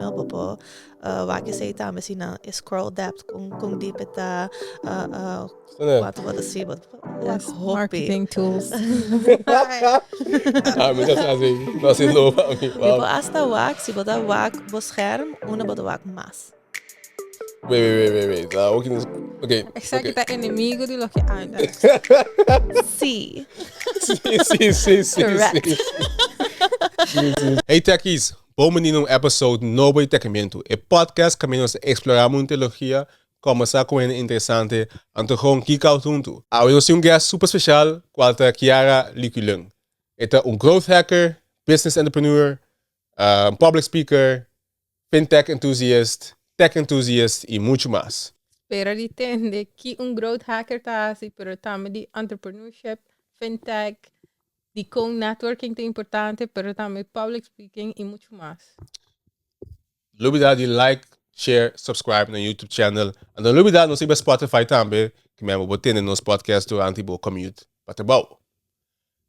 know, bo por wak esei tambe si nan e scroll depth kon kon diep e ta kuantu bo ta si bo por wak hopi. Marketing tools. Ah, mi ta sa si, no si no pa mi. Bo por hasta wak si bo ta wak bo scherm unda bo ta wak mas. Wait, wait, wait, wait, wait. Ah, okay, okay. Esaki ta enemigo di loke anda. Sí. Sí, sí, sí, sí. Correct. Sí, sí, sí. Hey techies, bon bini na un episode nobo di Techamiento, e podcast kaminda nos ta explora mundu tecnologia, kombersa ku hende interesante, anto gewoon geek out huntu. Awe nos tin un guest super special, kual ta Kiara Liquilung. E ta un growth hacker, business entrepreneur, un public speaker, fintech enthusiast, tech enthusiast y mucho mas. Spera di tende ki un growth hacker ta hasi, pero tambe di entrepreneurship, fintech, dikon networking ta importante, pero tambe public speaking y mucho mas. No lubida di like, share, subscribe na YouTube channel. Anto no lubida nos riba Spotify tambe, ki men bo por tende nos podcast durante bo commute pa trabou.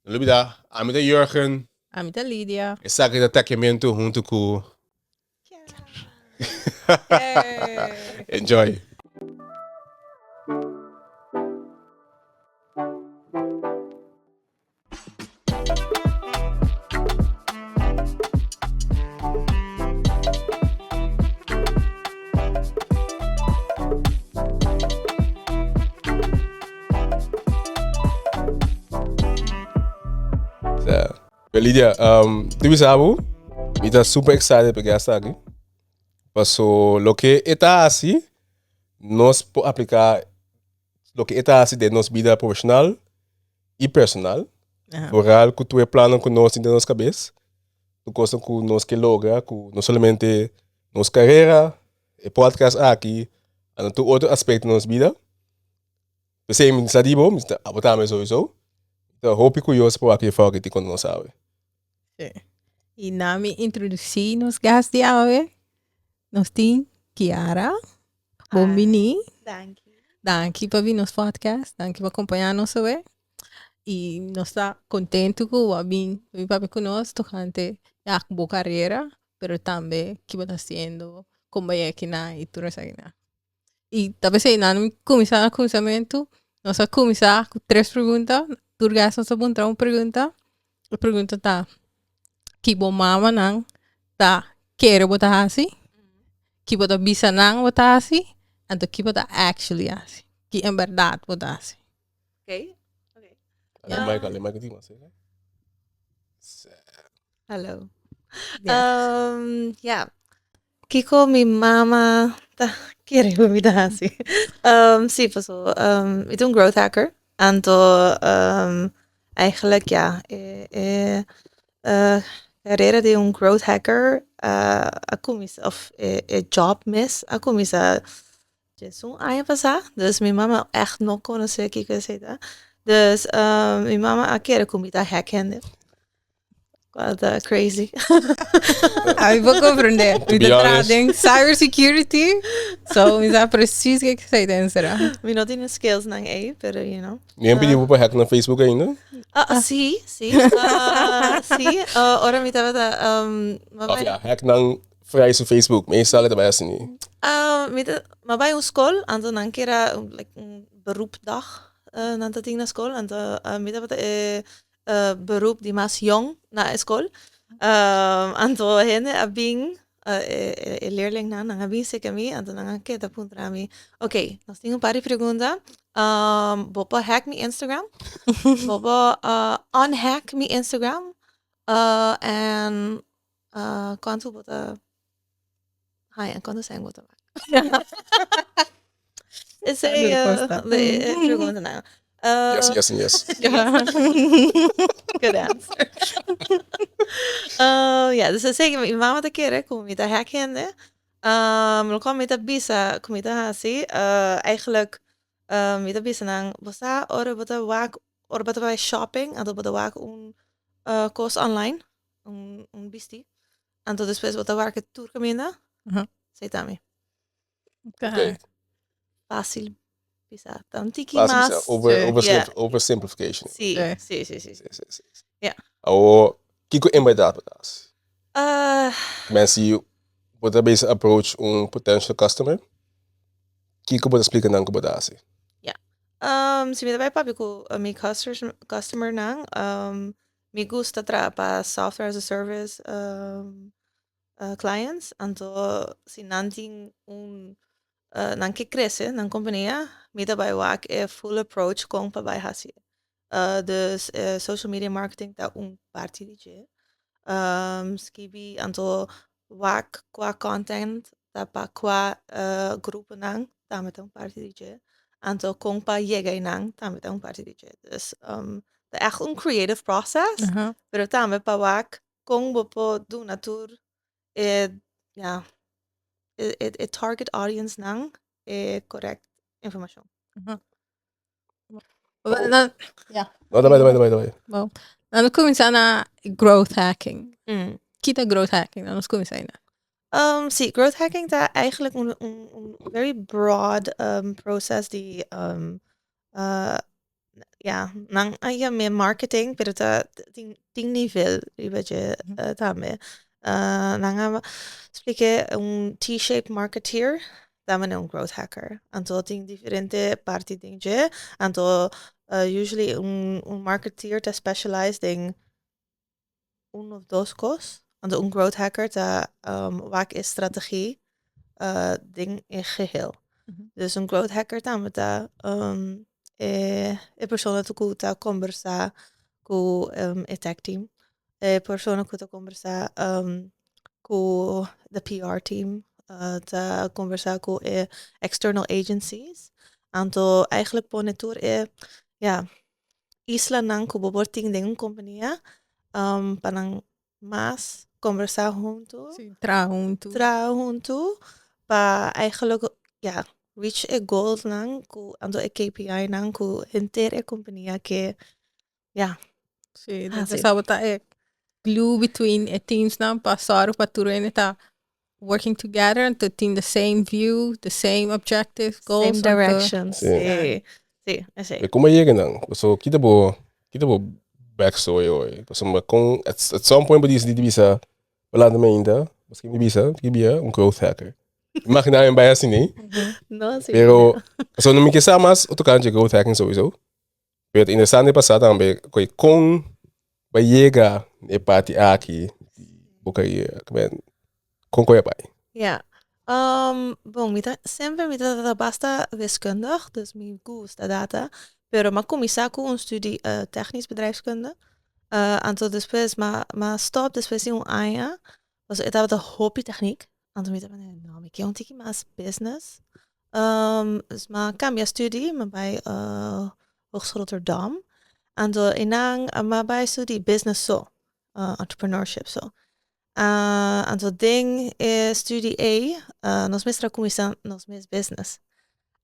No lubida, ami ta Jurgen. Ami ta Lidia. Esaki ta Techiamento hunto cu Kiara. Enjoy. Lydia, um, tu bisa bo, mi ta super excited pa guest aki. Paso loke e ta hasi, nos por aplica loke e ta hasi den nos bida profesional y personal. Vooral ku tur e plannan ku nos tin den nos kabes, tur kosnan ku nos ke logra, ku no solamente nos karera, e podcast aki, anto tur otro aspecto den nos bida. P'esei mi sa di bo, mi ta abo tambe souiso. Mi ta hopi curioso pa wak e foki tin konta nos awe. Sí. I na mi introdusí nos gast di awe, nos tin Kiara. Bon bini. Danki. Danki pa bini nos podcast, danki pa kompañá nos awe. I nos ta kontentu ku bo a bin bin papia ku nos tokante ya bo karera, pero tambe ki bo ta hasiendo, kon bo a yega akinan i tur esakinan. I ta p'esei nan mi kuminsá na kuminsamentu, nos a kuminsá ku tres pregunta, tur gas nos a puntra un pregunta, e pregunta ta, ki bo mamanan ta kere bo ta hasi? Ki bo ta bisa nan bo ta hasi? Anto ki bo ta actually hasi? Ki en bèrdat bo ta hasi? Okay, okay. Ale mic, ale mic di mas. Hallo. Um, ja. Kiko mi mama ta kere ku mi ta hasi? Um, sí, paso um, mi ta un growth hacker. Anto um, eigenlijk ja, e, e uh, carrera di un growth hacker uh, a kuminsa, of e, e job mes a kuminsa Djesun aña pasá, dus mi mama ègt no konosé kiko esei ta. Dus mi mama a kere ku mi ta hack hende. Kual ta crazy. Ami por komprendé. To Mi be ta traha honest. den cybersecurity, so mi sa precies kiko esei ta enserá. Mi no tin e skills nan ei, pero you know. Ni a pidi bo pa hack na Facebook ainda? Ah, sí, sí. Sí, ora mi tabata, Of ya, hack nan Vrij su Facebook, meestal e ta bai asina. Mi ta, mi a bai un skol, anto nan kier a like un beroepdag nan ta tin na skol, anto mi tabata e beroep di mas yong na e skol. Anto hende a bin, e leerlingnan, nan a bin seka mi, anto nan a keda puntra mi, ok, nos tin un par di pregunta, bo por hack mi Instagram? Bo por unhack mi Instagram? En Cuanto bo ta haña? Cuanto cen bo ta wak? Esei e preguntanan. Yes, yes and yes. Good answer. Ya, dus esei mi mama ta kere ku mi ta hack hende. Loke mi ta bisa ku mi ta hasi, eigenlijk mi ta bisa nan, bo sa ora bo ta wak, ora bo ta bai shopping anto bo ta wak un kos online. Un, un bisti. Anto despues bo ta wak tur kaminda. Aha. Sei ta mi. Okay. Fácil bisa. Ta un tiki Fácil mas. bisa. Over, Sí. over, Yeah. Oversimplification. Sí, Sí. sí, sí, sí. Sí, sí, sí. Ja. Awor, kiko en bèrdat bo ta hasi? Ah, Men si. Bo ta bezig approach un potential customer, kiko bo ta splika nan ku bo ta hasi? Ya. Si mi ta bai papia ku mi customernan, mi gusta traha pa software as a service clients, anto si nan tin un nan ke krese nan kompania, mi ta bai wak e full approach kon pa bai hasi. Dus social media marketing ta un parti di dje. Skibi anto wak kua content ta pa kua gruponan tambe ta un parti di dje. Anto kon pa yega einan tambe ta un parti di dje. Dus ta ègt un creative process, pero tambe pa wak kon bo por duna tur e ya e target audience nan e correct informashon. Ja. No, dabai, dabai, dabai, dabai. Bon. Dan nos kuminsá na growth hacking. Ki ta growth hacking? Dan nos kuminsá einan. Sí, growth hacking ta eigenlijk un very broad process di ja, nan a yam'é marketing, pero ta tin nivel riba dje tambe. Nan a splik'é un T-shaped marketeer ta manera un growth hacker. Anto tin diferente parti den dje. Anto usually un marketeer ta specialize den un of dos kos. Anto un growth hacker ta wak e strategie den e geheel. Dus un growth hacker tambe ta e persona ku ta kombersá ku e tech team, e persona ku ta kombersá ku the PR team, ta kombersá ku e external agencies. Anto eigenlijk pone tur e ja islanan ku bo por tin den un kompania pa nan mas kombersá huntu. Sí, traha huntu. Traha huntu pa eigenlijk ja reach e goalsnan ku anto e KPInan ku henter e kompania ke ja. Sí, dus esaki ta e glue between e teamsnan pa sòru pa tur hende ta working together anto tin the same view, the same objective, goals. Same direction, sí. Sí, esei. Pero como yega nan? Paso kita bo kita bo backstory hoy. Pasobra con at some point bo dici di bisa bo lanta mi ainda, bo skirbi bisa ki bia un growth hacker. Imagina mi bai asina ei. No, sí. Pero pasobra no mi ke sa mas tocante growth hacking sowieso. Pero ta interesante pa sa tambe con bo a yega na e parti aki di bo carera. Con cu a bai? Ja, bon mi ta semper mi ta basta wiskundig, dus mi gusta data, pero mi a cuminsa cu un studie technisch bedrijfskunde, anto despues mi a stop despues di un aña, pasobra e tabata hopi techniek, anto mi tabata no mi kier un tiki mas business, dus mi a cambia studie, mi a bai Hogeschool Rotterdam, anto einan mi a bai studie business so, entrepreneurship so. Anto den e studie ei nos mester a kuminsá nos mes business.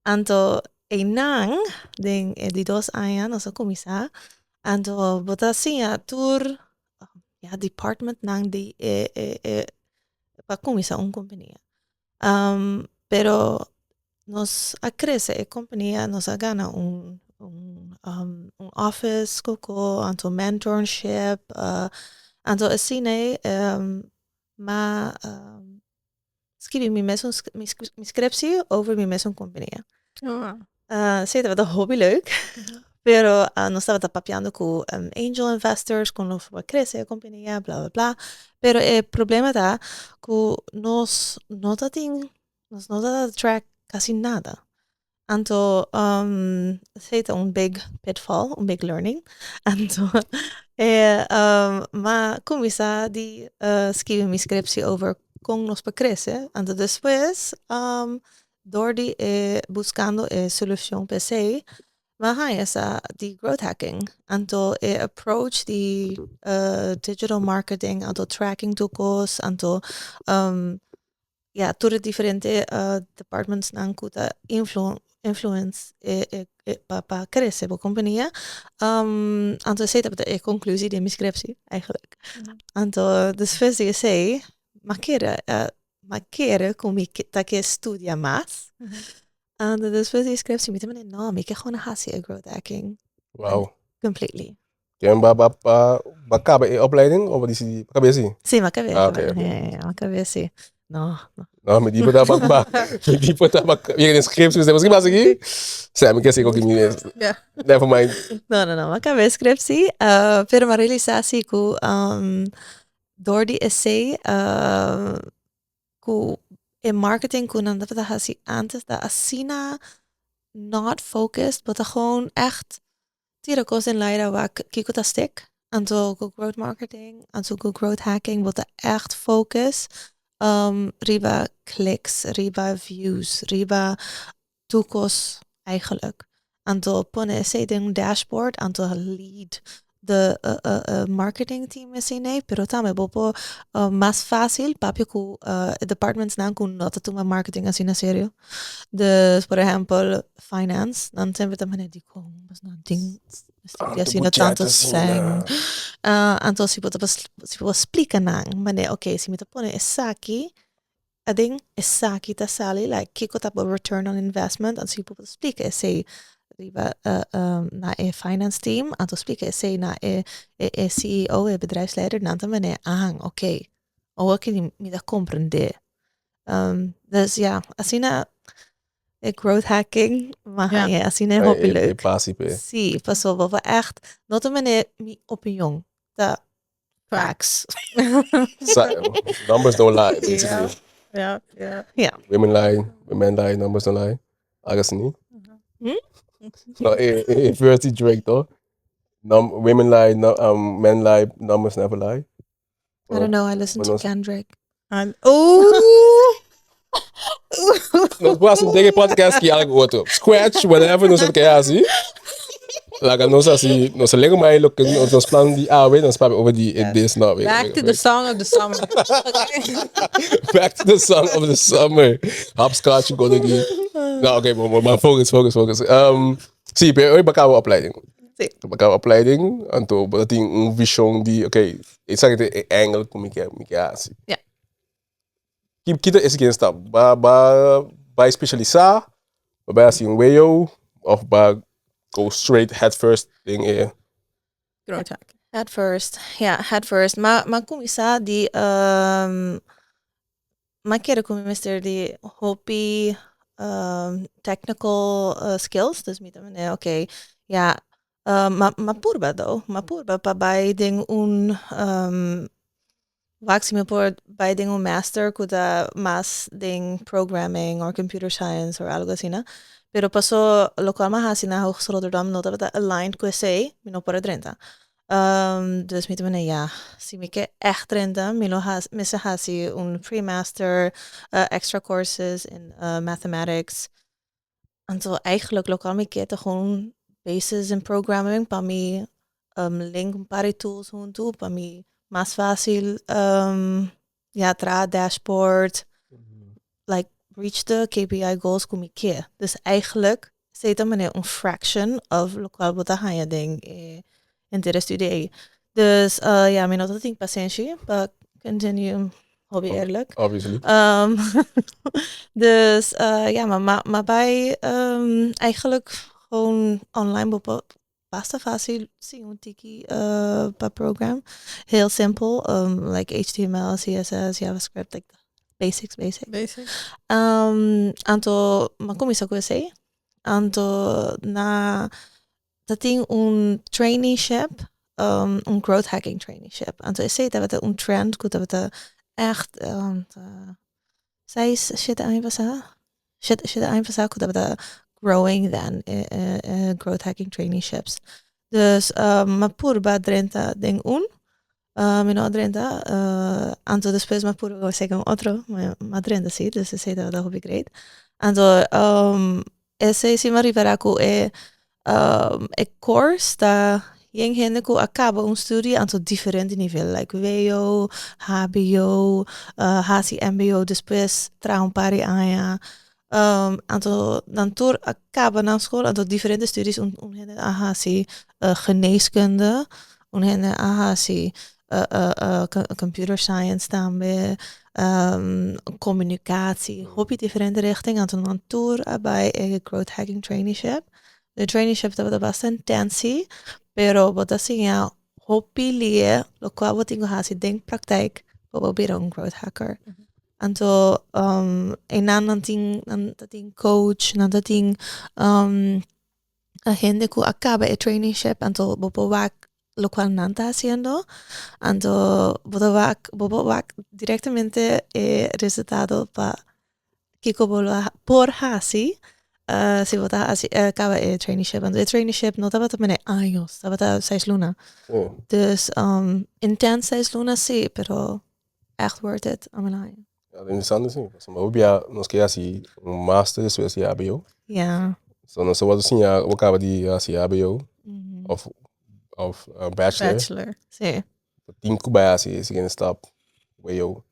Anto einan den e di dos aña nos a kuminsá, anto bo ta siña tur ya departmentnan di e e pa kuminsá un kompania. Pero nos a krese e kompania, nos a gana un un office koko, anto mentorship, anto asina ei m'a skibi mi mesun mi scriptie over mi mesun kompania. Si tabata hopi leuk, pero nos tabata papiando ku angel investors kon nos por krese e kompania bla bla bla, pero e problema ta ku nos no ta tin nos no ta track kasi nada. Anto esei ta un big pitfall, un big learning. Anto m'a kuminsá di skibi mi scriptie over kon nos por krese, anto despues Dor di e buscando e solucion pa esey, mi a haña sa di growth hacking. Anto e approach di digital marketing, anto tracking tur cos, anto ya tur e diferente departments nan cu ta influence e pa crece bo compania. Anto esey tabata e conclusie di mi scriptie eigenlijk. Anto despues di esey mi a kere Ma kere ku mi ta ke studia mas. Anto despues di scriptie mi ta mende no, mi ke gewoon hasi e growth hacking. Wow. Completely. Ken ba ba ba ba kaba e opleiding of ba disidi ba kab'e si? Si, m'a kab'e. Ah, okay, okay. Ja, ja, m'a kab'e si. No. No, mi tipo taba ba. Mi tipo taba yega den scripts, mi sê, "Kiko aki?" Sê, mi ke sê koki mi Never mind. No. M'a kaba e script sí. Pero m'a realisá sí ku dor di esei ku e marketing ku nan tabata hasi antes ta asina not focused, bo ta gewoon echt tira kos den laira wak kiko ta stick. Anto ku growth marketing, anto ku growth hacking, bo ta echt focus riba clicks, riba views, riba tur kos eigenlijk. Anto pone esei den un dashboard, anto lead the marketing team esei, pero tambe bo por mas fásil papia ku departments nan ku no ta tuma marketing asina serio. Dus, por ehèmpel, finance, nan semper ta manera di kon, nan tin Tantu asina tantu budget asina. Sèn. Anto si bo ta si bo splika nan, manera, ok, si mi ta pone esaki, aden esaki ta sali, like kiko ta bo return on investment, anto si bo splika esei riba na e finance team, anto splika esei na e CEO, e bedrijfsleider, nan ta manera, ah, ok, awor ki mi ta komprendé. Dus ja, asina e growth hacking, maar ja, asina e hopi E leuk. passie pe. Sí, paso bo echt, no ta manera mi opinion, ta facts. Numbers don't lie, basically. Women lie, men lie, numbers don't lie. Algo asina. No, e verse di Drake, toch? Women lie, no, men lie, numbers never lie. I don't know, I listen to Bueno, Kendrick. And, oh! Nos por hasi podcast ki algo otro. Scratch, whatever, nos ke hasi. Laga nos hasi, nos lego mai loke nos plan di awe, nos papia over di this no. Back to the song of the summer. Back to the song of the summer. Hopscotch, go again. No, okay, maar focus, focus, focus. Sí, pero hoy b'a kaba opleiding. Sí. B'a kaba opleiding, anto bo tin un vision di, okay, esaki ta e angle ku mi ke hasi. Ki ta e siguiente stap? B'a spesialisá, b'a bai hasi un WO, òf b'a go straight head first den e Growth hack. Head first, ja, head first. M'a kuminsá di m'a kere ku mi mester di hopi technical skills, dus mi ta manera, okay, ja, m'a purba though, m'a purba pa bai den un wak si mi por bai den un master ku ta mas den programming or computer science or algo asina. Pero paso lokual m'a hasi na Hogeschool Rotterdam no tabata aligned ku esei, mi no por a drenta. Dus mi ta manera, ja, si mi ke echt drenta, mi lo has, mester hasi un pre-master, extra courses in mathematics. Anto eigenlijk lokual mi ke ta gewoon basis in programming pa mi link un par di tools huntu pa mi mas fásil ja, traha dashboard, like reach the KPI goals ku mi ke. Dus eigenlijk esei ta manera un fraction of lokual bo ta haña den e henter studie ei. Dus ja, mi no ta tin pasenshi pa continue, hopi eerlijk. Obviously. Dus ja, maar bai eigenlijk gewoon online bo por basta fásil sin un tiki pa program. Heel simpel, like HTML, CSS, JavaScript, like basics, basics. Basic. Anto m'a kuminsá ku esei. Anto na ta tin un traineeship, un growth hacking traineeship. Anto esei tabata un trend ku tabata echt 6, 7 aña pasá. 7 aña pasá ku tabata growing then growth hacking traineeships. Dus m'a purba drenta den un, mi no a drenta, anto despues m'a purba seka un otro, m'a drenta sí, dus esei tabata hopi great. Anto esei sí m'a ripará ku e course ta yen hende ku a kaba un studie anto diferente nivel, like WO, HBO, hasi MBO despues traha un par di aña. Anto nan tur a kaba nan skol, anto diferente studies, un hende a hasi geneeskunde, un hende a hasi computer science tambe, communicatie, hopi diferente richting, anto nan tur a bai e growth hacking traineeship. De traineeship tabata basta intensi, pero bo ta siña hopi lihé lokual bo tin ku hasi den praktijk pa bo bira un growth hacker. Anto einan nan tin nan ta tin coach, nan ta tin hende ku a kaba e traineeship, anto bo por wak lokual nan ta hasiendo, anto bo ta wak bo por wak direktamente e resultado pa kiko bo lo por hasi si bo ta hasi kaba e traineeship. Anto e traineeship no tabata mene años, tabata seis luna. Dus intens seis luna si, pero echt worth it a mene haña. Ja, interesante si. Pasobra hopi bia nos ke hasi un master despues di HBO. So nos a wòrdu siña bo kaba di hasi HBO of of bachelor. Bachelor. Si. Tin ku bai hasi e siguiente stap WO.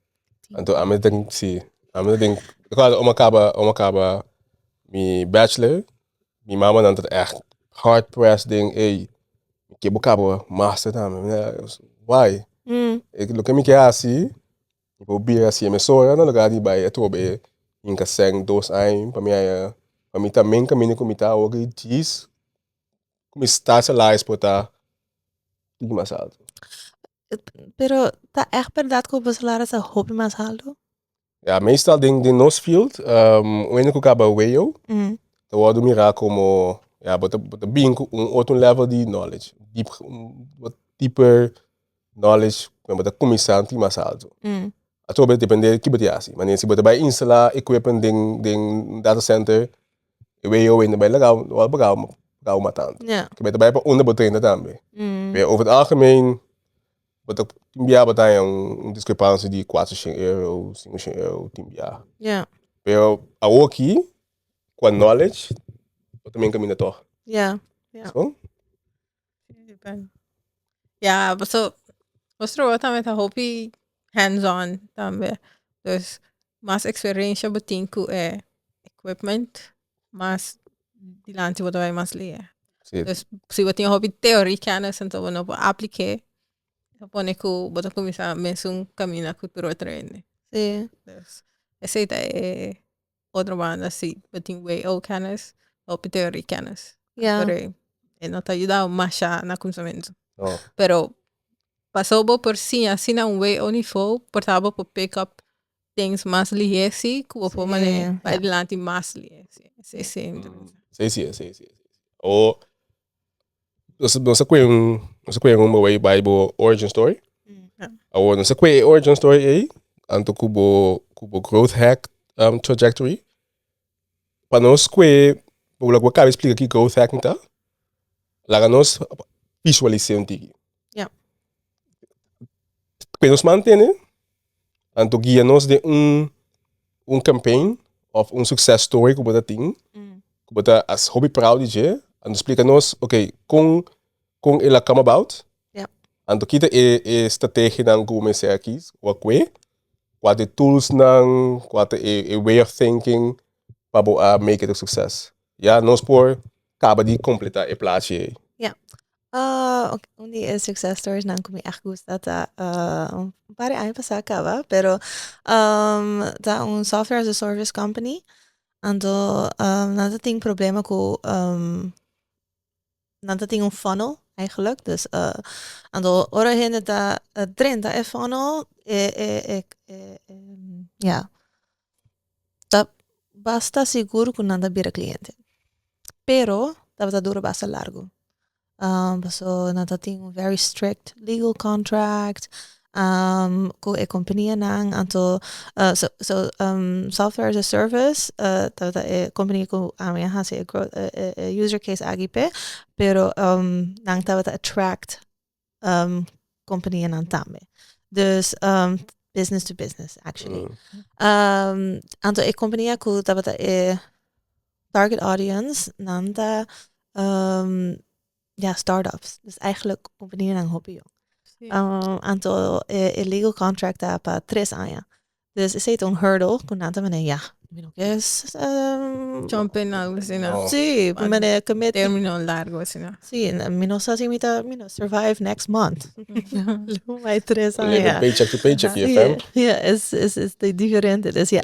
Anto ami ta den si ami ta den ora mi kaba ora mi kaba mi bachelor mi mamanan ta ègt hard press den ey mi ke bo kaba master tambe mi why loke mi ke hasi Mi por bira si e mesora na lugar di bai atrobe hinka sèn dos aña pa mi haña pa mi ta men kaminda ku mi ta awor ki djis ku mi start salaris por ta tiki mas alto. Pero ta ègt bèrdat ku bo salaris ta hopi mas alto? Ya, meestal den den nos field un hende ku kaba WO ta wòrdu mirá komo ya bo ta bo ta bin ku un otro level di knowledge diep dieper knowledge ku bo ta kuminsá un tiki mas alto. Atrobe depende ki bo ta hasi. Manera si bo ta bai instalá equipment den den data center e WO ta bai laga bo wòrdu pagá pagá bo mas tantu. Ke bo ta bai pa unda bo trenta tambe. Pero over het algemeen bo ta tin bia bo ta haña un diskrepansia di kuatroshen euro, sinkoshen euro tin bia. Pero awoki ku a knowledge bo ta men kaminda tòg. So. Ya, paso nos trabou tambe ta hopi hands on tambe. Dus mas experiencia bo tin ku e equipment, mas dilanti bo ta bai mas lihe. Sí. Dus si bo tin hopi teorie kennis anto bo no por aplik'é, ta pone ku bo ta kuminsá mesun kaminda ku tur otro hende. Sí. Dus esei ta e otro banda si bo tin WO kennis, hopi teorie kennis. Ja. Pero e no ta yuda masha na kuminsamentu. No. Pero paso bo por siña asina un WO nivo, por ta bo por pick up things mas lihé si, ku bo por Sí, mane bai ja. dilanti mas lihé. Sí, sí, sí. Sí, sí, sí, sí. O nos nos a kue un nos a kue un bai bai bo origin story. Awor nos a kue e origin story ei anto ku bo ku bo growth hack um, trajectory. Pa nos kue bo lo kabe splika ki growth hacking ta. Laga nos visualis'é un tiki. Kue nos mantene anto guia nos den un un campaign of un success story ku bo ta tin ku bo ta as hopi proud di dje anto splika nos ok kon kon el a come about anto kita e e strategianan ku bo mester a kies o a kue kua ta e toolsnan kua ta e e way of thinking pa bo a make it a success ya nos por kaba di kompleta e plachi ei. Ah, ok, un di e success stories nan ku mi echt gusta ta un par di aña pasá kaba, pero ta un software as a service company. Anto nan ta tin problema ku nan ta tin un funnel eigenlijk. Dus anto ora hende ta drenta e funnel e e e e ja ta basta sigur ku nan ta bira kliente. Pero tabata dura basta largu. Paso nan ta tin un very strict legal contract ku e kompanianan anto so so software as a service tabata e kompania ku ami a hasi e growth e user case aki p'e pero nan tabata attract kompanianan tambe. Dus business to business actually. Anto e kompania ku tabata e target audience nan ta ja startups. Dus eigenlijk kompanianan hopi yong. Anto e legal contract ta pa tres aña. Dus esei ta un hurdle ku nan ta mane ya, mi no ke Jump in algo asina. No. Sí, Pa mane commit. Término largo asina. Sí, mi no sa si mi ta, mi no survive next month. Mai tres Leven aña. paycheck to paycheck, Sí, IFM. ja, es, es, es diferente. Dus ja,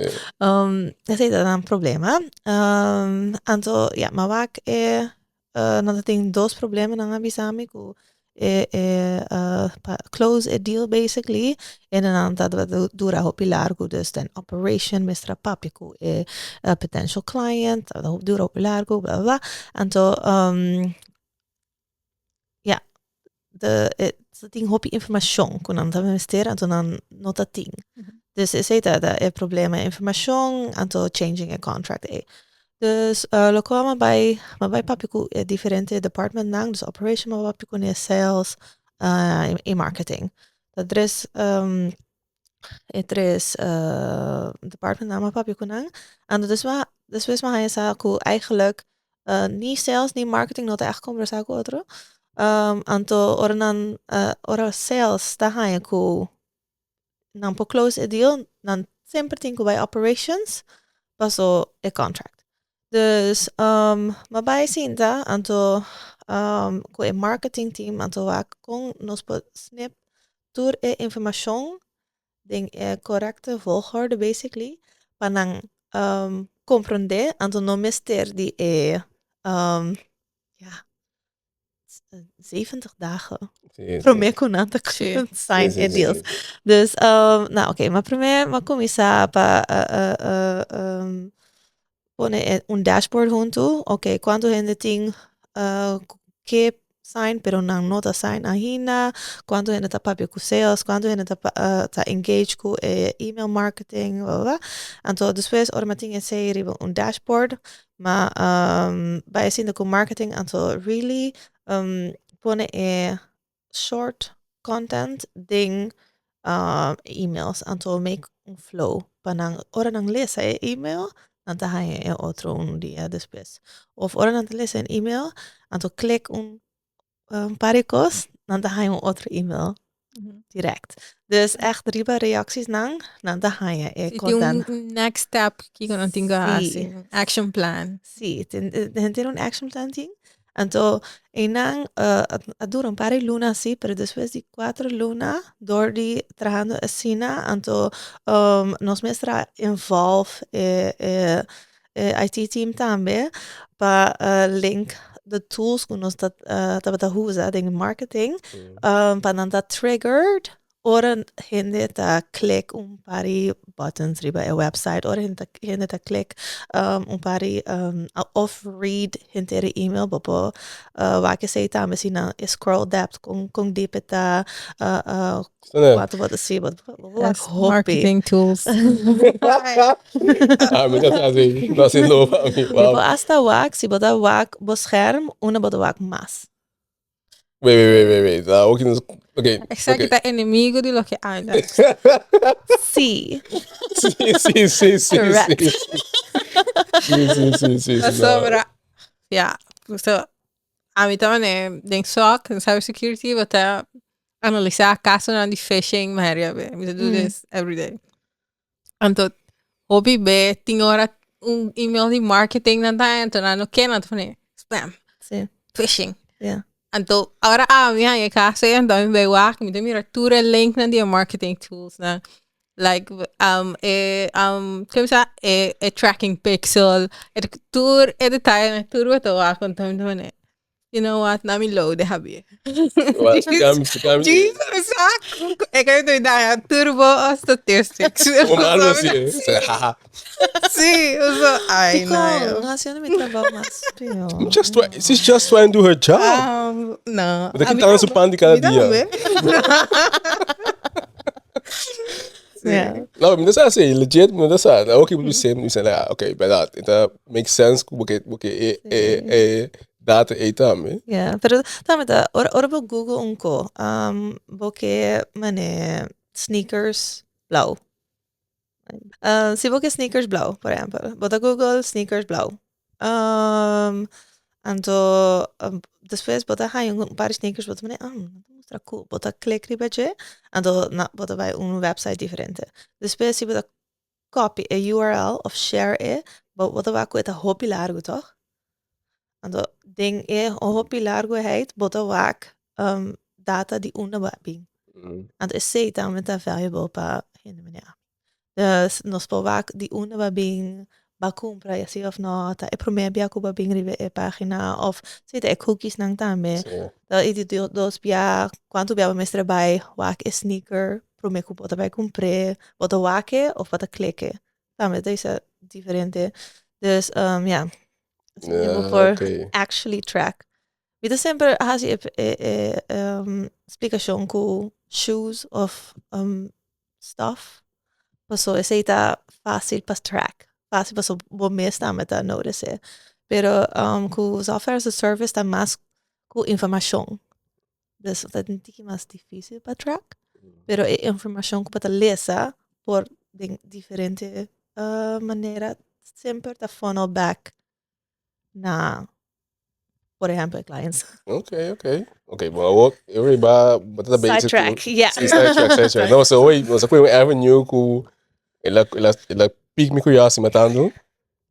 esei ta nan problema. Anto, ja, m'a wak e, nan ta tin dos problema nan a bisa mi ku. e pa close e deal basically en dan dat we dura hopi largo, dus den operation mester a papia ku e potential client, dat dura hopi largo, bla bla bla. Anto ja, e tin hopi informashon ku nan ta mester, anto nan no ta tin. Dus esei ta e problema, informashon, anto changing a contract e. Dus loke m'a bai papia ku e diferente department nan, dus operation m'a papia ku e sales i marketing. Dat e tres department nan m'a papia ku nan. En dus despues m'a haña ku eigenlijk ni sales ni marketing no ta echt kombersá ku otro. Anto ora nan ora sales ta haña ku nan por close e deal, nan semper tin ku bai operations paso e contract. Dus m'a bai sinta anto ku e marketing team, anto wak kon nos por snip tur e informashon den e korekte volgorde basically pa nan komprondé, anto no mester di e ja, 70 dagen promé ku nan ta sign e deals. Dus nou oké, maar promé m'a kuminsá pa pone un dashboard huntu. Oké, kuantu hende tin ke sign pero nan no ta sign ainda, kuantu hende ta papia ku sales, kuantu hende ta engage ku e email marketing, bla bla bla. Anto despues ora mi tin esei riba un dashboard, m'a bai sinta ku marketing, anto really pone e short content den emails, anto make un flow pa nan ora nan lesa e email, nan ta haña e otro un dia despues. Of ora nan ta lesa un email, anto click un par di kos, nan ta haña un otro email direct. Dus echt riba reacties nan, nan ta haña e Si tin content. un next step ku nan tin ku hasi, action plan. Si, tin un action plan tin. Anto, einan a dura un par di luna asina, pero despues di 4 luna, dor di trahando asina, anto nos mester a involve e IT team tambe pa link the tools ku nos tabata usa den marketing, pa nan ta triggered ora hende ta click un par di buttons riba e website, ora hende ta click un par di of read henter e email, bo por wak esei tambe si nan scroll depth kon deep e ta, wat wat si wat wak Yes, hopi. Marketing tools. Ah, mi ta hasi, no hasi no pa mi. Bo Wow. hasta wak, si bo ta wak bo scherm, unda bo ta wak mas. Wait, wait, wait, wait, wait. Ah, okay, okay. Esaki ta enemigu di loke anda. Si. Si. Correct. Si, no. Sobra. Ja, so ami tambe den SOC, den cybersecurity, bo ta analisá kasonan di phishing, maar ja, we do this every day. Anto, hopi be tin ora un email di marketing nan ta anto nan no ke nan ta pone spam, phishing. Anto, ora ami haña kaso anto mi bai wak, mi ta mira tur e link nan di e marketing tools nan. Like e kon sa e tracking pixel, e tur e detaye nan tur bo ta wak, anto mi ta pone, "You know what, na mi load e habie." Well, explícame. Jesus, e ku ta da turbo statistics. Como algo así, eh? O sea, jaja. Si, so, ay, Dikon, no. hasiendo mi trabou mas pió. She's just trying to do her job. No. But aki ta su pan di kada dia. No, mi no sa asina, legit, mi no sa. Ok, mi say, mi say, like, okay, bèrdat. It makes sense porque e data ei tambe. Yeah, pero tambe ta, ora bo Google un ko, bo ke mane sneakers blou. Si bo ke sneakers blou, por ehèmpel, bo ta Google sneakers blou. Anto despues bo ta haña un par di sneakers, bo ta mane, "Ah, ta mustra cool." Bo ta click riba dje, anto na, bo ta bai un website diferente. Despues si bo ta copy e URL of share e, bo ta wak ku e ta hopi largu, toch? Anto den e hopi larguheid, bo ta wak data di unda bo a bin. Anto esei tambe ta valuable pa hende manera. Dus nos por wak di unda bo a bin, B'a kumpra i así òf no, ta e promé bia ku bo a bin riba e página òf si ta e cookies nan tambe. Ta i di dos bia, kuantu bia bo mester bai wak e sneaker promé ku bo ta bai kumpr'é, bo ta wak e òf bo ta klik e? Tambe ta isa diferente. Dus ya, asina bo por actually track. Mi ta semper hasi e splikashon ku shoes òf stuff paso esei ta fácil pa track, fácil paso bo mes tambe ta notice e. Pero ku software as a service ta mas ku informashon, dus ta un tiki mas difícil pa track, pero e informashon ku bo ta lesa por den diferente manera semper ta funnel back na por ehempel e clients. Ok, ok. Ok, bon awor eu riba bo ta bezig Sidetrack, ku yeah. Sí, sidetrack, sidetrack. No, so hoy nos a koe un avenue ku el a el a el a pique mi curiosity matando.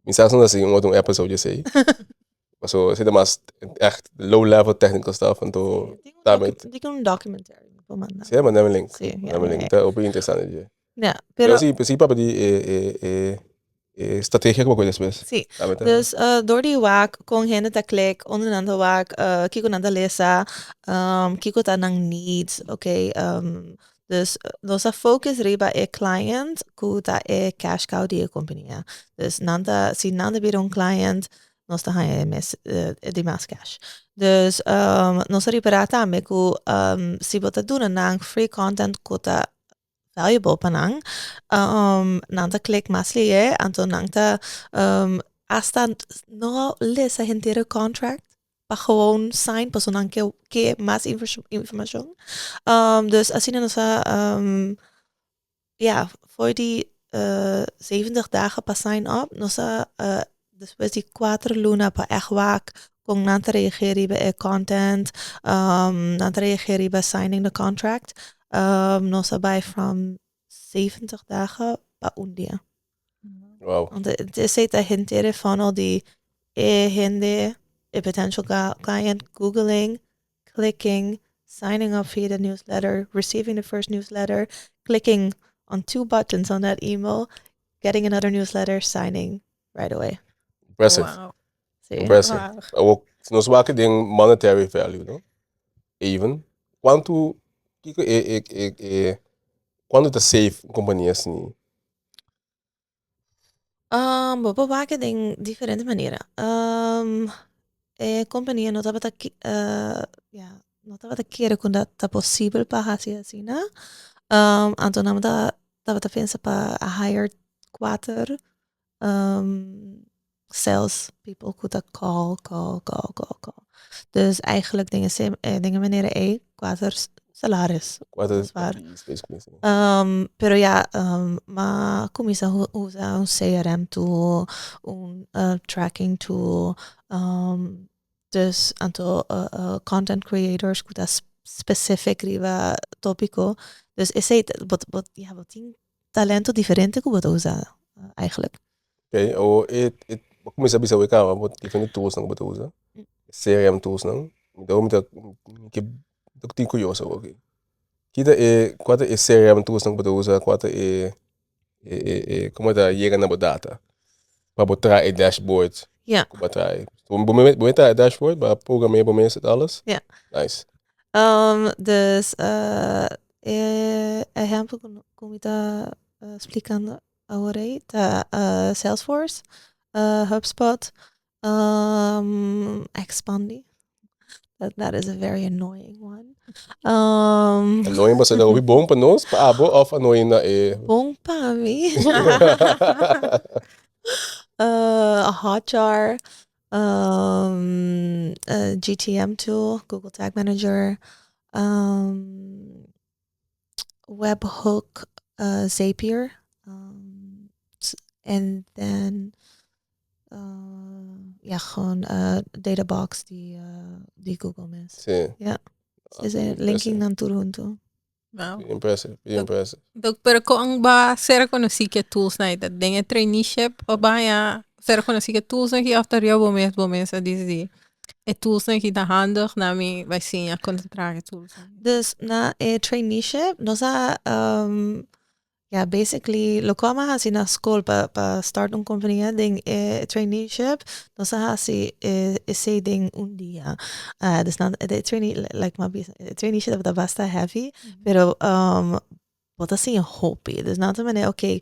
Mi sa soms así un otro episode esei. Paso esei ta mas echt low level technical stuff anto Tin un tambe docu- tin un documentary mi por manda. Sí, manda mi link. Sí, ja, Manda mi link. ja. Ta hopi interesante dje. Ja, Pero pero sí, sí papia di e e e e strategia ku bo koe despues. Sí. Tambe ta. Dus dor di wak kon hende ta klik, unda nan ta wak, kiko nan ta lesa, kiko ta nan needs, oké. Dus nos a focus riba e client ku ta e cash cow di e kompania. Dus nan ta, si nan ta bira un client, nos ta haña e mes e dimas cash. Dus nos a ripará tambe ku si bo ta duna nan free content ku ta valuable pa nan, nan ta click mas lihe, anto nan ta hasta no lesa henter e contract pa gewoon sign pasobra nan ke ke mas informacion. Dus asina nos a ya for di 70 dagen pa sign up nos a despues di kuater luna pa ègt wak kon nan ta reageer riba e content, nan ta reageer riba signing the contract, nos a bai from 70 dagen pa un dia. Wow. Want esei ta henter e funnel di e hende, e potential client googling, clicking, signing up via the newsletter, receiving the first newsletter, clicking on two buttons on that email, getting another newsletter, signing right away. Impressive. Wow. Sí. Impressive. Wow. Awor, si nos wak den monetary value, no? Even, kuantu, kiko e, e, e, e, kuantu ta save un kompania asina? Bo por wak den diferente manera. E kompania no tabata ya, no tabata kere ku ta posibel pa hasi asina. Anto nan tabata pensa pa hire kuater sales people ku ta call, call, call, call, call. Dus eigenlijk den e den e manera ei kuater salaris. Kuater Zwaar. FTE's basically. Sí. Pero ja, m'a kuminsá usa un CRM tool, un tracking tool, dus anto content creators ku ta specific riba tópiko. Dus esei ta bo bo ja bo tin talento diferente ku bo ta usa eigenlijk. Oké, awor e e bo kuminsá bisa awor kaba bo diferente toolsnan ku bo ta usa, CRM toolsnan, mi ta mi ta mi ke mi ta tin kurioso awor aki. Ki ta e kua ta e CRM toolsnan ku bo ta usa, kua ta e e e e komo ta yega na bo data pa bo traha e dashboard ku bo a traha. Bo bo traha e dashboard, bo a program'é bo mes et alles? Nice. Dus e ehèmpel ku mi ta splikando awor ei ta Salesforce, HubSpot, Expandi, that is a very annoying one. Annoying pasobra ta hopi bon pa nos, pa abo òf annoying na e. Bon pa mi. Hotjar, GTM tool, Google Tag Manager, Webhook, Zapier, and then ja, gewoon Databox di di Google mes. Sí. Ja. Dus linking nan tur hunto. Wow. Impressive, impressive. Dok, pero kon ba ser konosí ke tools nan ta den e traineeship o ba haña ser konosí ke tools nan ki òf ta riba bo mes a disidí e tools nan ki ta handig na mi bai siña kon ta traha e tools nan. Dus na e traineeship nos a. Yeah, basically, loke m'a hasi na skol pa start un kompania den e traineeship, nos a hasi esei den un dia. Dus nan, e trainee, like m'a bisa, e traineeship tabata basta heavy, pero bo ta siña hopi. Dus nan ta manera, okay,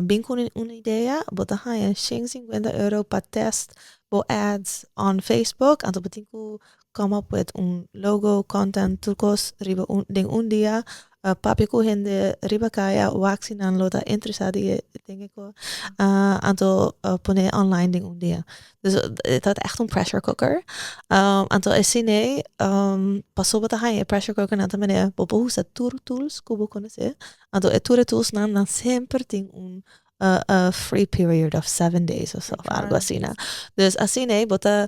bin ku un idea, bo ta haña €150 pa test bo ads on Facebook, anto bo tin ku come up with un logo, content, tur kos riba un, den un dia, papia ku hende riba kaya, wak si nan lo ta interesá di e den e ko, anto pone online den un dia. Dus e tabata echt un pressure cooker. Anto esei paso bo ta haña e pressure cooker nan ta manera bo por usa tur tools ku bo konosé. Anto e tur e tools nan nan semper tin un a free period of 7 days of so, algo asina. Dus asina bo ta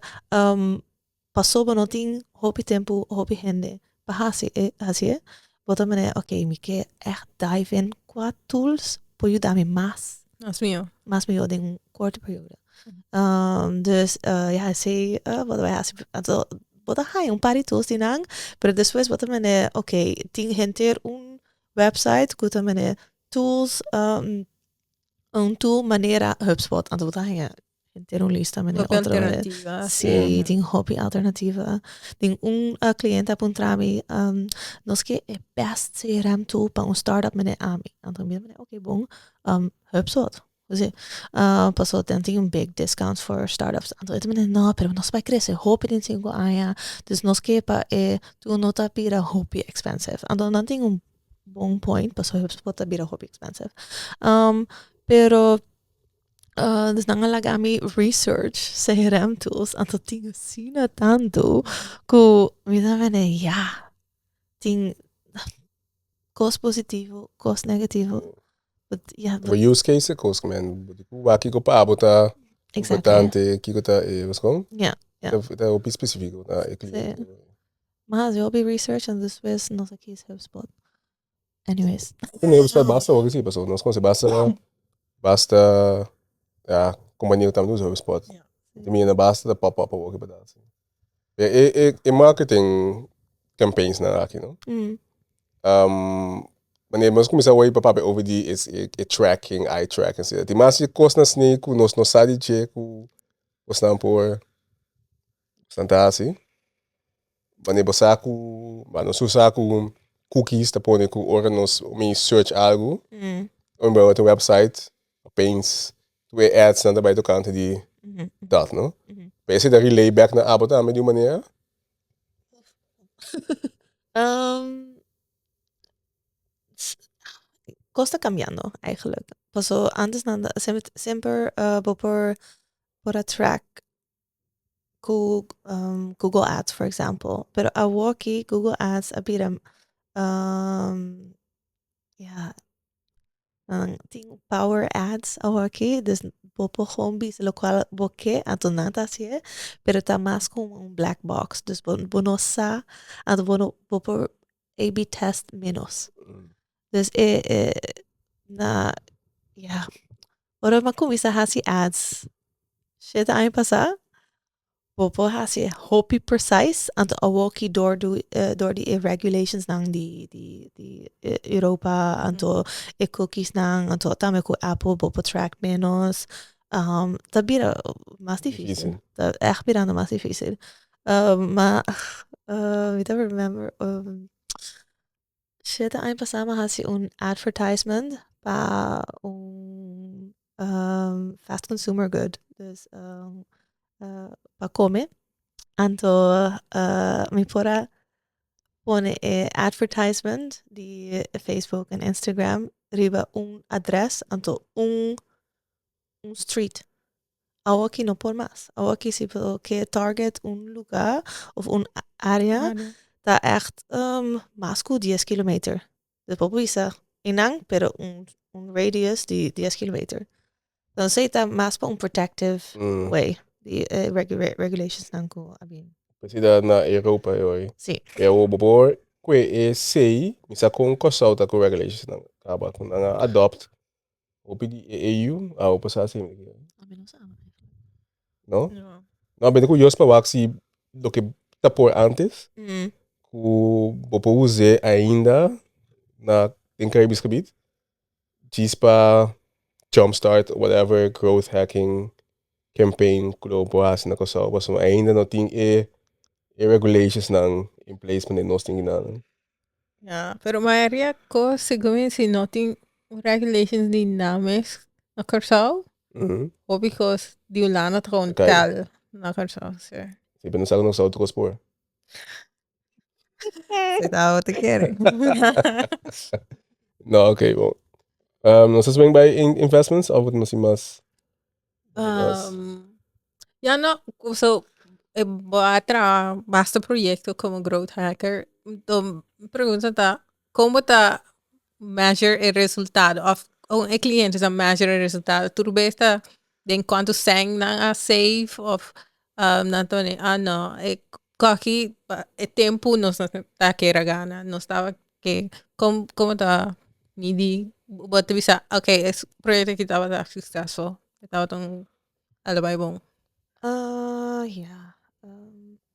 paso bo no tin hopi tempu, hopi hende pa hasi e hasi e. Bo ta manera, okay, mi ke echt dive in kua tools por yuda mi mas Mas mihó. Mas mihó den un korto periodo. Dus ja, esei bo ta bai hasi. Anto bo ta haña un par di tools di nan, pero despues bo ta manera, okay, tin henter un website ku ta manera tools, un tool manera HubSpot. Anto bo ta haña henter un lista manera Hopi otro alternativa. Sí, tin hopi alternativa. Tin un kliente a puntra mi, nos ke e best CRM tool pa un startup manera ami. Anto mi manera, okay, bon, HubSpot. Sí. Paso nan tin un big discount for startups. Anto e manera, no, pero nos bai krese hopi den 5 aña. Dus nos ke pa e tool no ta bira hopi expensive. Anto nan tin un bon point, paso HubSpot ta bira hopi expensive. Pero dus nan a laga mi research CRM tools, anto tin asina tantu ku mi ta manera, ja, tin kos positivo, kos negativo. But yeah, but Bo use case kos men wa kiko pa abo ta importante, kiko ta e was kon ta hopi spesífiko na e kliente. M'a hasi hopi research en despues nos a kies HubSpot. Anyways. No, HubSpot basta hopi sí, paso nos konoce basta basta, ja, kompania ku tambe usa HubSpot. Ti mi na basta ta pop up awor ki pa dat. E marketing campaigns nan aki, no? Wanneer nos kuminsá wei pa papia over di e tracking, eye tracking, asina. Tin mas kosnan asina ku nos no sa di dje ku bosnan por bosnan ta hasi. Wanneer bo sa ku, nos usa ku cookies ta pone ku ora nos mi search algu, ora mi bai un website, opeens tur e ads nan ta bai tokante di dat, no? Pero esei ta relay back na abo tambe di un manera? Kos ta kambiando eigenlijk. Paso antes nan semper semper bo por a track ku Google Ads, for example. Pero awoki Google Ads a bira, ja, tin power ads awoki, dus bo por gewoon bisa lokual bo ke, anto nan ta hasié, pero ta mas komo un black box. Dus bo no sa, anto bo no bo por A/B test menos. Dus e na, ja, ora mi a kuminsá hasi ads 7 aña pasá, bo por hasi hopi precise, anto awoki dor di e regulations nan di Europa, anto e cookies nan, anto tambe ku Apple bo por track menos, ta bira mas difísil. Ta echt birando mas difísil. Ma mi ta remember 7 aña pasá mi a hasi un advertisement pa un fast consumer good, dus pa kome. Anto mi por a pone e advertisement di Facebook en Instagram riba un adres, anto un street. Awoki no por mas. Awoki si bo ke target un lugá of un área, ta echt mas ku 10 kilometer. Dus bo por bisa einan, pero un radius di 10 kilometer. Dan esei ta mas pa un protective way di regulations nan ku a bin. Esei ta na Europa hoy. Sí. Pero bo por kue esei, mi sa kon Kòrsou ta ku regulations nan kaba ku nan a adopt hopi di e EU, a bo por sa asina. Ami no sa. No? No, bende ku yos pa wak si loke ta por antes, ku bo por us'é ainda na den Caribisch gebied. Djis pa jumpstart whatever growth hacking campaign ku lo por hasi na Kòrsou pasobra ainda no tin e e regulations nan in place manera nos tin kinan. Ya, pero mayoria kos segun mi si no tin regulations di nan mes na Kòrsou, hopi kos di Hulanda ta gewoon tel na Kòrsou, si. Si, pero no sa ku nos otro kos por. Si ta bo ta kere. No, ok, bon. Nos a swing by investments of nos tin mas? Ya no, so e bo a traha basta proyecto como growth hacker. Enton mi pregunta ta, con bo ta measure e resultado of con e cliente ta measure e resultado? Tur bes ta den cuanto cen nan a save of nan ta pone ah no e koki e tempu nos no ta kere gana nos taba ke kon komo ta midi bo ta bisa ok es proyekto aki tabata suksesful e tabata un a lo bai bon. Ya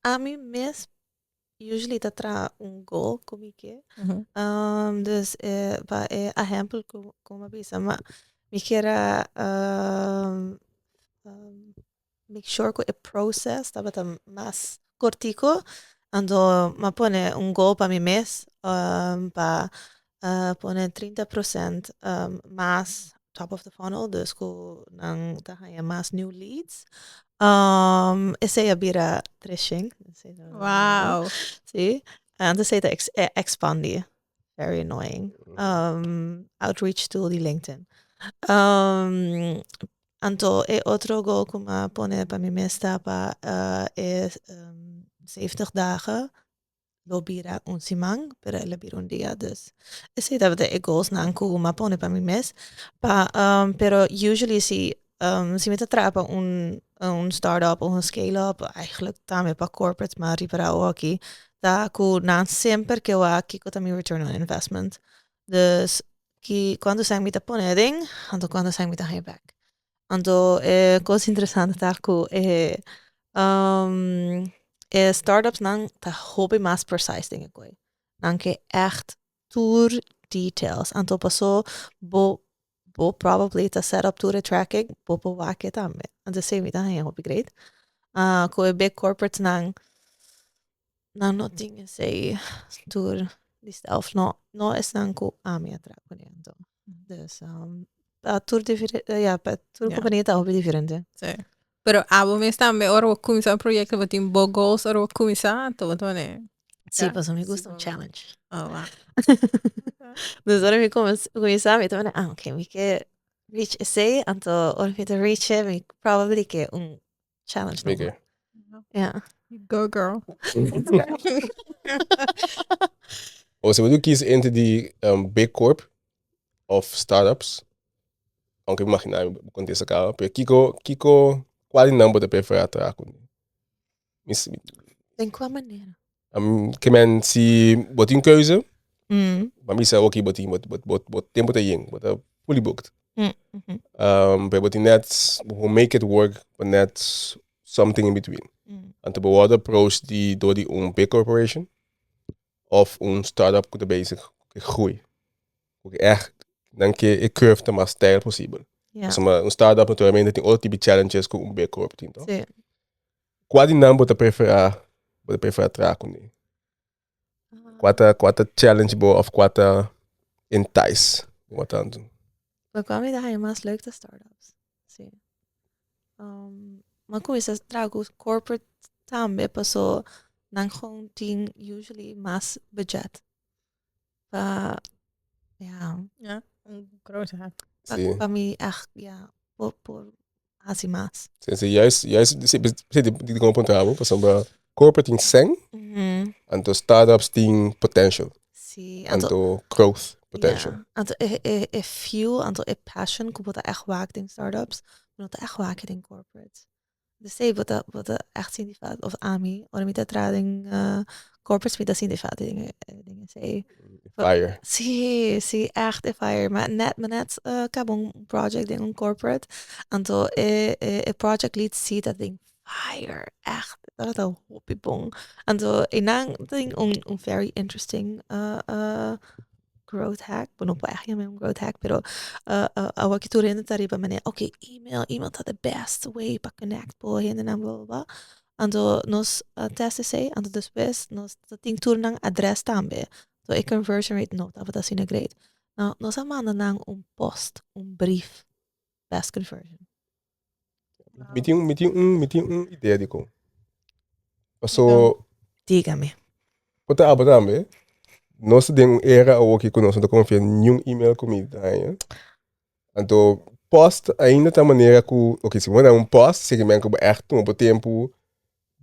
ami mes usually ta traha un goal ku mi ke dus pa e ehempel ku mi a bisa mi kier a make sure ku e process tabata mas kortiko anto mi a pone un goal pa mi mes pa pone 30% mas top of the funnel dus ku nan ta haña mas new leads esei a bira 300. Wow. Si anto esei ta expandi very annoying outreach tool di LinkedIn. Anto e otro goal ku mi a pone pa mi mes ta pa e 70 dagen lo bira un siman, pero el a bira un dia, dus esei tabata e goalsnan ku mi a pone pa mi mes. Pa pero usually si si mi ta traha pa un un startup of un scale up, eigenlijk tambe pa corporate, ma riba awoki ta ku nan semper ke wak kiko ta mi return on investment. Dus ki kuantu sèn mi ta pone aden, anto kuantu sèn mi ta haña bèk. Anto e kos interesante ta ku e e startups nan ta hopi mas precise den e koi. Nan ke ègt tur details. Anto paso bo bo probably ta set up tur e tracking, bo por wak e tambe. Anto esei mi ta haña hopi great. Ku e big corporates nan Nan no tin esei tur di self, no, no esnan ku ami a traha kuné anto. Dus pa tur diferente, ya, pa tur kompania ta hopi diferente. Sí. Pero abo mes tambe ora bo kuminsá un proyekto bo tin bo goals ora bo kuminsá anto bo ta pone. Sí, pasobra mi gusta un challenge. Oh, wow. Dus ora mi kuminsá mi ta pone, ah, oké, mi ke reach esei, anto ora mi ta reach e mi probably ke un challenge Big nobo. Ja. Go girl. O si bo kies entre di big corp of startups, aunke mi imagina mi bo contesta caba, pero kiko kiko cual di nan bo ta prefera traha cu? Mi Den cua manera? Ke men si bo tin keuze, bo a bisa oke bo tin bo bo tempo ta yen, bo ta fully booked. Pero bo tin net bo make it work pa net something in between. Anto bo wòrdu approach di dor di un big corporation of un startup ku ta bezig ku groei. Ku ègt nan ke e curve ta mas steil posibel. Pasobra un startup naturalmente tin otro tipo di challenges ku un big corp tin to. Kua di nan bo ta preferá bo ta preferá traha kuné? Kua ta kua ta challenge bo òf kua ta entice bo tantu? Loke mi ta haña mas leuk ta startups, si. Mi a kuminsá traha ku corporate tambe paso nan gewoon tin usually mas budget pa ya. Ja, un grote hack. Sí. Pa mi echt ya por por hasi mas. Sí, sí, juist, juist, sí, sí, di, di como puntra bo, pasobra corporate tin sèn, anto startups tin potential. Sí, anto, anto growth potential. Ja, anto e, e, e fuel, anto e passion ku bo ta echt wak den startups, bo no ta echt wak den corporates. Dus sí, bo ta, bo ta echt sinti falta, of ami, ora mi ta traha den corporates mi ta sinti falta den den esei. Fire. Sí, sí, echt e fire. Ma net, mi net kaba un project den un corporate, anto e e project lead sí ta den fire, echt, tabata hopi bon. Anto einan tin un un very interesting. growth hack, bo no por echt yama un growth hack, pero uh, uh, awa ki tur hende ta riba manera, ok, email, email ta the best way pa connect bo hendenan, bla bla bla. Anto nos a test esei, anto despues nos ta tin tur nan adres tambe. So e conversion rate no tabata asina great. Nou, nos a manda nan un post, un brief, best conversion. Mi tin, mi tin un, mi tin un idea di kon. Paso, Dígame. Bo ta abo tambe. Nos ta den un era awoki ku nos no ta konfia niun email ku mi ta haña. Anto post ainda ta manera ku, ok, si bo manda un post, sigi men ku bo ègt tuma bo tempu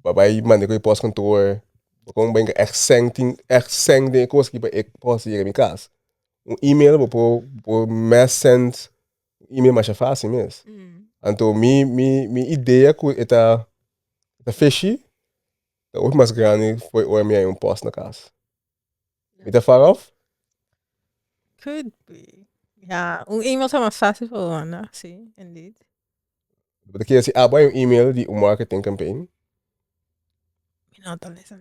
pa bai manda ku e postkantoor. Bo kon benga ègt sèn tin ègt sèn den e kos aki pa e post yega mi kas. Un email bo por bo por mass send email masha fácil mes. Anto mi mi mi idea ku e ta e ta fishy ta hopi mas grandi for ora mi haña un post na kas. Mi ta far off? Could be. Ja, un email ta mas fácil pa manda, sí, indeed. Bo ta kere si abo hay un email di un marketing campaign? Mi no ta lesa.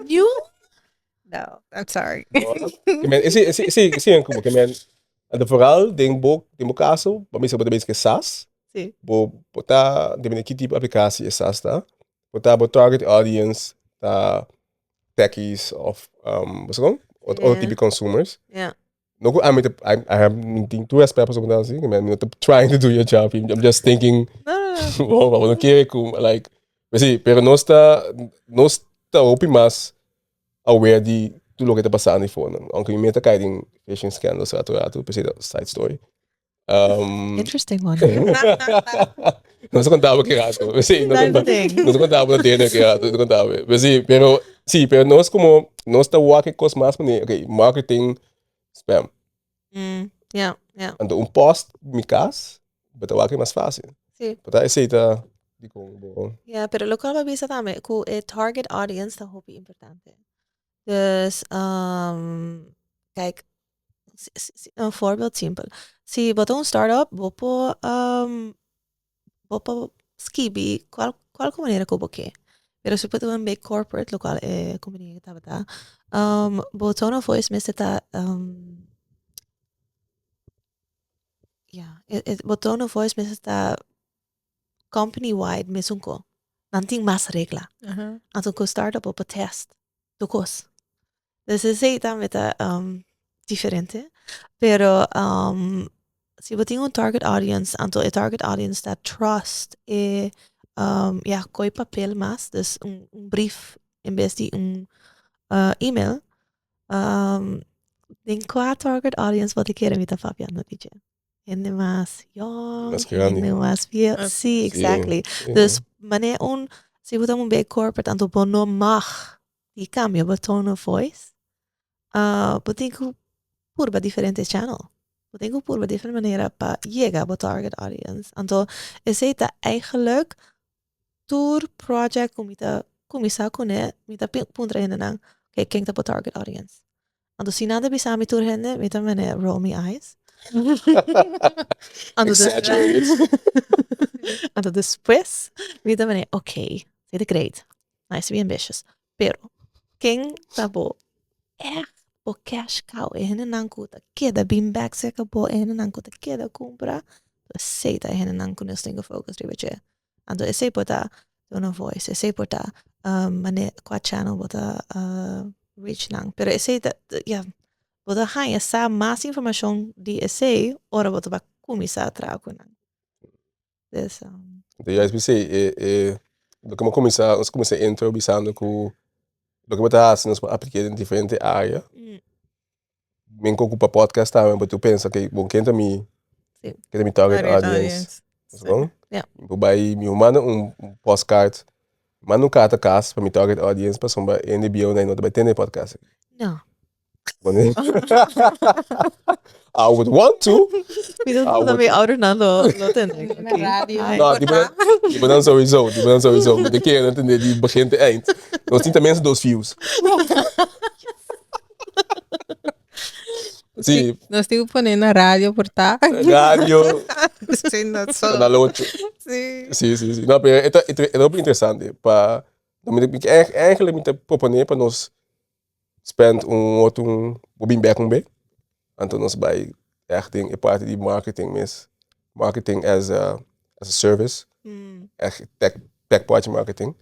You? No, I'm sorry. Ke men, ese, ese, ese, ese en como, ke men, ante vooral den bo, den bo caso, pa mi sa bo ta bezig ke SaaS, Sí. bo, bo ta, depende ki tipo aplicatie e SaaS ta, bo ta bo target audience ta techies of, um, bo sa kon? Otro Yeah. tipo consumers. Yeah. No ku ami ta, I, I have, mi tin tur respect pa su ku ta hasi, mi no ta trying to do your job, I'm just thinking, No, no, no. Bo, bo no kere ku, like, pero sí, pero nos ta, nos ta hopi mas aware di tur loke ta pasando i fonan. Aunke mi meta kai den phishing scandals rato rato, pero esei ta side story. Um, Interesting one. nos a contaba ki rato. Pero sí, nos That's the a thing. nos a contaba na dinner ki rato, nos a contaba. Pero sí, pero sí, pero nos como nos ta wak e kos mas manera, okay, marketing spam. Yeah, yeah. Anto un post mi kas, bo ta wak e mas fácil. Sí. Bo ta esei ta dikon bo. Yeah, pero lokual bo a bisa tambe ku e target audience ta hopi importante. Dus, um, kijk, un voorbeeld simpel. Si bo ta un startup, bo por, um, bo por skibi cual, cualke manera ku bo ke. Pero si bo ta un big corporate, lokual e kompania tabata, um, bo tone of voice mester ta, um, ya, bo tone of voice mester ta company wide mesun ko. Nan tin mas regla. Anto ku startup bo por test tur kos. Dus esei tambe ta um, diferente. Pero um, si bo tin un target audience, anto e target audience ta trust e um, ja, koi papel mas, dus un, un brief en bes di un uh, email. Um, den kua target audience bo ta kere mi ta papiando di dje? Hende mas jong, Mas grandi. hende mas view. Ah, Sí, exactly. Sí. Dus wanneer un, si bo ta un big corporate, anto bo no mag di cambia bo tone of voice, uh, bo tin ku purba diferente channel. Bo tin ku purba diferente manera pa yega bo target audience. Anto esei ta eigenlijk tur project ku mi ta kuminsá kuné, mi ta puntra hendenan, okay, ken ta bo target audience? Anto si nan ta bisa mi tur hende, mi ta mene roll mi eyes. Anto Exaggerate. Anto despues mi ta mene, okay, esei ta great, nice to be ambitious, pero ken ta bo echt bo cash cow, e hendenan ku ta keda bin bek serka bo, e hendenan ku ta keda kumpra, esei ta e hendenan ku nos tin ku focus riba dje. Anto esei por ta tone of voice, esei por ta mane kua channel bo ta reach nan. Pero esei ta, ya, bo ta haña sa mas informashon di esei ora bo ta bai kuminsá traha ku nan. Dus. Anto ya esei e e loke bo kuminsá, nos kuminsá intro bisando ku loke bo ta hasi nos por aplik'é den diferente área. Men ku ocupa podcast tambe bo tu pensa ke bon ken ta mi ken ta mi target audience. Bon? Mi por bai mi por manda un postcard manda un karta kas pa mi target audience pasobra hende bieu no ta bai tende e podcast aki. No. I would want to. Mi ta duda mi oudernan lo lo tende. No, di bo di bo nan sowieso, di bo nan sowieso. Mi ta kere nan tende di begin te eind. Nos tin tenminste dos views. Sí. Nos tin ku pone na radio por ta. Radio. Sí, no so. Canal ocho. Sí. Sí, sí, sí. No, pero e ta, e ta hopi interesante pa, eigenlijk mi ta proponé pa nos. spend un otro un bo bin bek un be, anto nos bai echt den e parti di marketing mes, marketing as a as a service, echt tech tech parti marketing,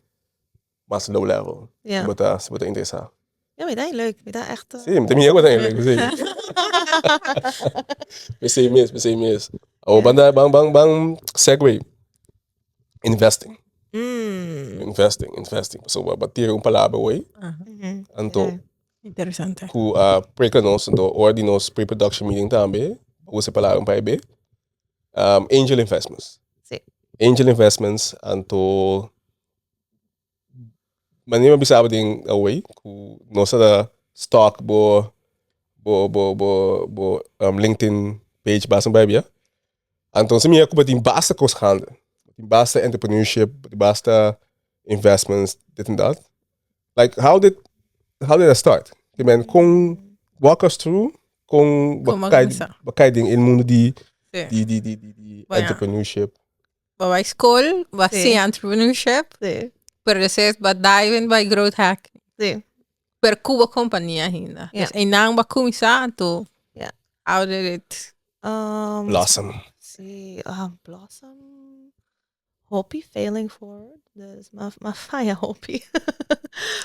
mas low level, si bo ta si bo ta interesa. Ja, mi ta leuk, mi ta echt. Si, mi ta mira ku ta leuk, si. Pesei mes, pesei mes. Awor ban da ban ban ban segue. Investing. Investing, investing. Pasobra bo a tira un palabra hoy, anto Interesante. ku a preka nos, anto ora di nos pre-production meeting tambe, bo usa e palabra un par be. Angel investments. Si. Angel investments, anto manera mi a bisa bo den awey ku nos a ta stalk bo bo bo bo bo LinkedIn page basta un bai bia. Anto si mi mira ku bo tin basta kos gaande, bo tin basta entrepreneurship, bo tin basta investments, dit en dat. Like how did how did that start? Ki men kon walk us through kon bo Kon bo kai kuminsá? bo kai den e mundu di Sí. di di di di di Bueno. entrepreneurship. Bo bai skol, bo Sí. siña entrepreneurship, Sí. pero despues bo dive in bai growth hacking. Sí. Pero ku bo kompania ainda. Ja. Dus einan bo a kuminsá, anto Ja. how did it Blossom. Sí, ah, blossom. Hopi failing forward. Dus m'a m'a faya hopi.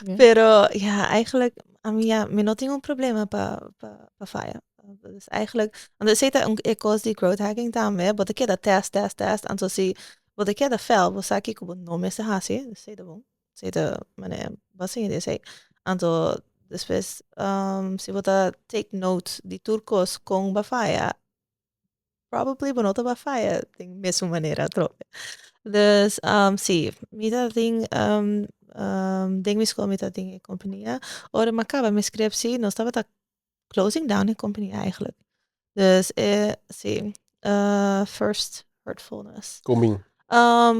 Ja. Pero ja, eigenlijk, ami ja, mi no tin un problema pa pa pa faya. Dus eigenlijk, want esei ta un e kos di growth hacking tambe, bo ta keda test, test, test, anto si bo ta keda fail, bo sa kiko bo no mester hasi, esei ta bon. Esei ta manera bo a siña di esei. Anto despues si bo ta take note di tur kos kon bo a faya, probably bo no ta bai faya den mesun manera atrobe. Dus si, mi ta tin den mi skol mi ta tin e kompania. Ora mi a kaba mi skripsi nos tabata closing down e kompania eigenlijk. Dus e si, first hurtfulness. Kon bin?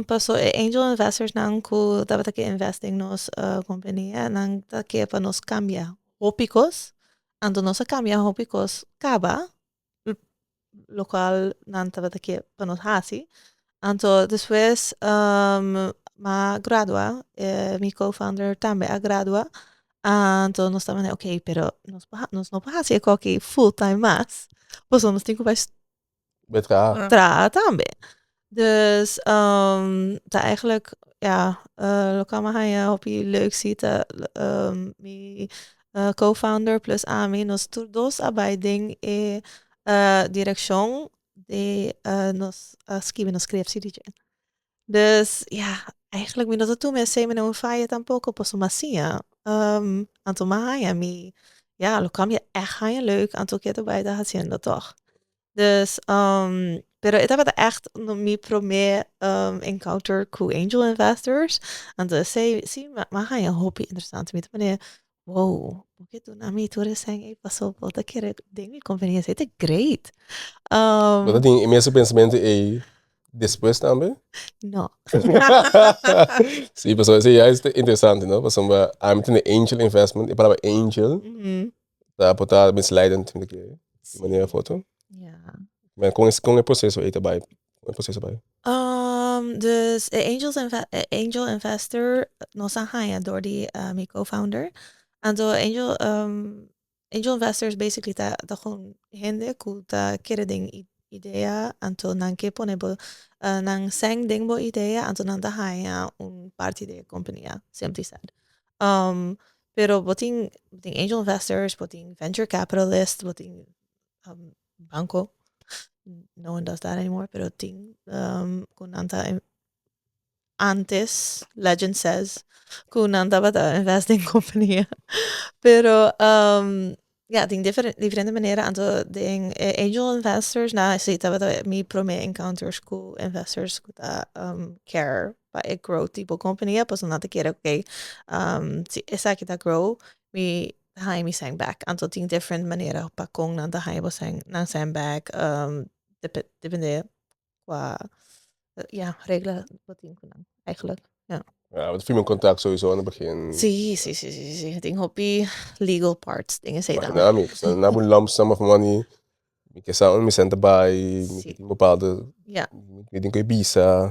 Paso e angel investors nan ku tabata ke invest den nos kompania nan ta ke pa nos kambia hopi kos. Anto nos a kambia hopi kos kaba lokual nan tabata ke pa nos hasi. Anto despues m'a gradua, mi co-founder tambe a gradua, anto nos tabata di ok pero nos por nos no por hasi e koki full time mas, pasobra nos tin ku bai Bai traha. Traha tambe. Dus ta eigenlijk ja, loke mi a haña hopi leuk si ta mi co-founder plus ami nos tur dos a bai den e direccion di nos a skibi nos scriptie di dje. Dus ja, eigenlijk mi no ta tuma esei manera un faya tampoco pasobra mi a siña. Anto mi a haña mi, ja, loke mi a echt haña leuk anto ke ta bai ta haciendo toch. Dus, pero e tabata echt mi promé encounter ku angel investors. Anto esei, sí, mi a haña hopi interesante. Mi ta manera, wow, bo ke duna mi tur esei ei paso bo ta kere den mi kompania, esei ta great. Bo ta tin e mesun pensamentu ei despues tambe? No. Sí, pasobra esei ya es interesante, no? Pasobra ami tene angel investment, e palabra angel Ta por ta misleidend mi ta kere di manera foto. Ja. Maar kon kon e proceso ei ta bai? Kon e proceso bai? Dus e angels inve e angel investor nos a haña door di mi co-founder. Anto angel angel investors basically ta ta gewoon hende ku ta kere den idea anto nan ke pone bo nan sèn den bo idea anto nan ta haña un parti di e kompania, simply said. Pero bo tin bo tin angel investors, bo tin venture capitalist, bo tin banco, no one does that anymore, pero tin cu nan ta antes, legend says, cu nan tabata invest den compania. Pero ya tin diferente manera, anto den e angel investors nan si tabata mi prome encounters cu investors cu ta care pa e growth di bo compania, pasobra nan ta kere ok si esaki ta grow mi ta haña mi sèn bek. Anto tin diferente manera pa kon nan ta haña bo sèn nan sèn bek depende kua ya regla bo tin ku nan eigenlijk ya. Ja, bo ta firma un contract sowieso aan het begin. Si si si si si tin hopi legal parts den esei tambe. Imagina mi, pasobra nan bo lump sum of money Mi ke sa unda mi senta bai, mi ke tin bepaalde, mi tin ku e bisa.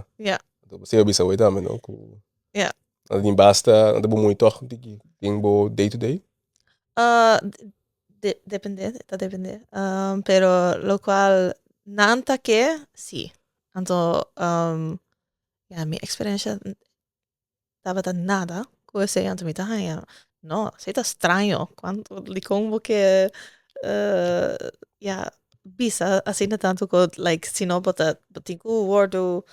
Anto bo seba bisa awor tambe no ku nan ta tin basta, nan ta bumui tòg den bo day to day. Depende, ta depende. Pero locual nan ta ke, si. Anto, ya, mi experiencia tabata nada cu esey, anto mi ta haña, no, esey ta straño. Cuanto, dicon bo ke, ya, bisa asina tanto cu like si no bo ta, bo tin cu wordo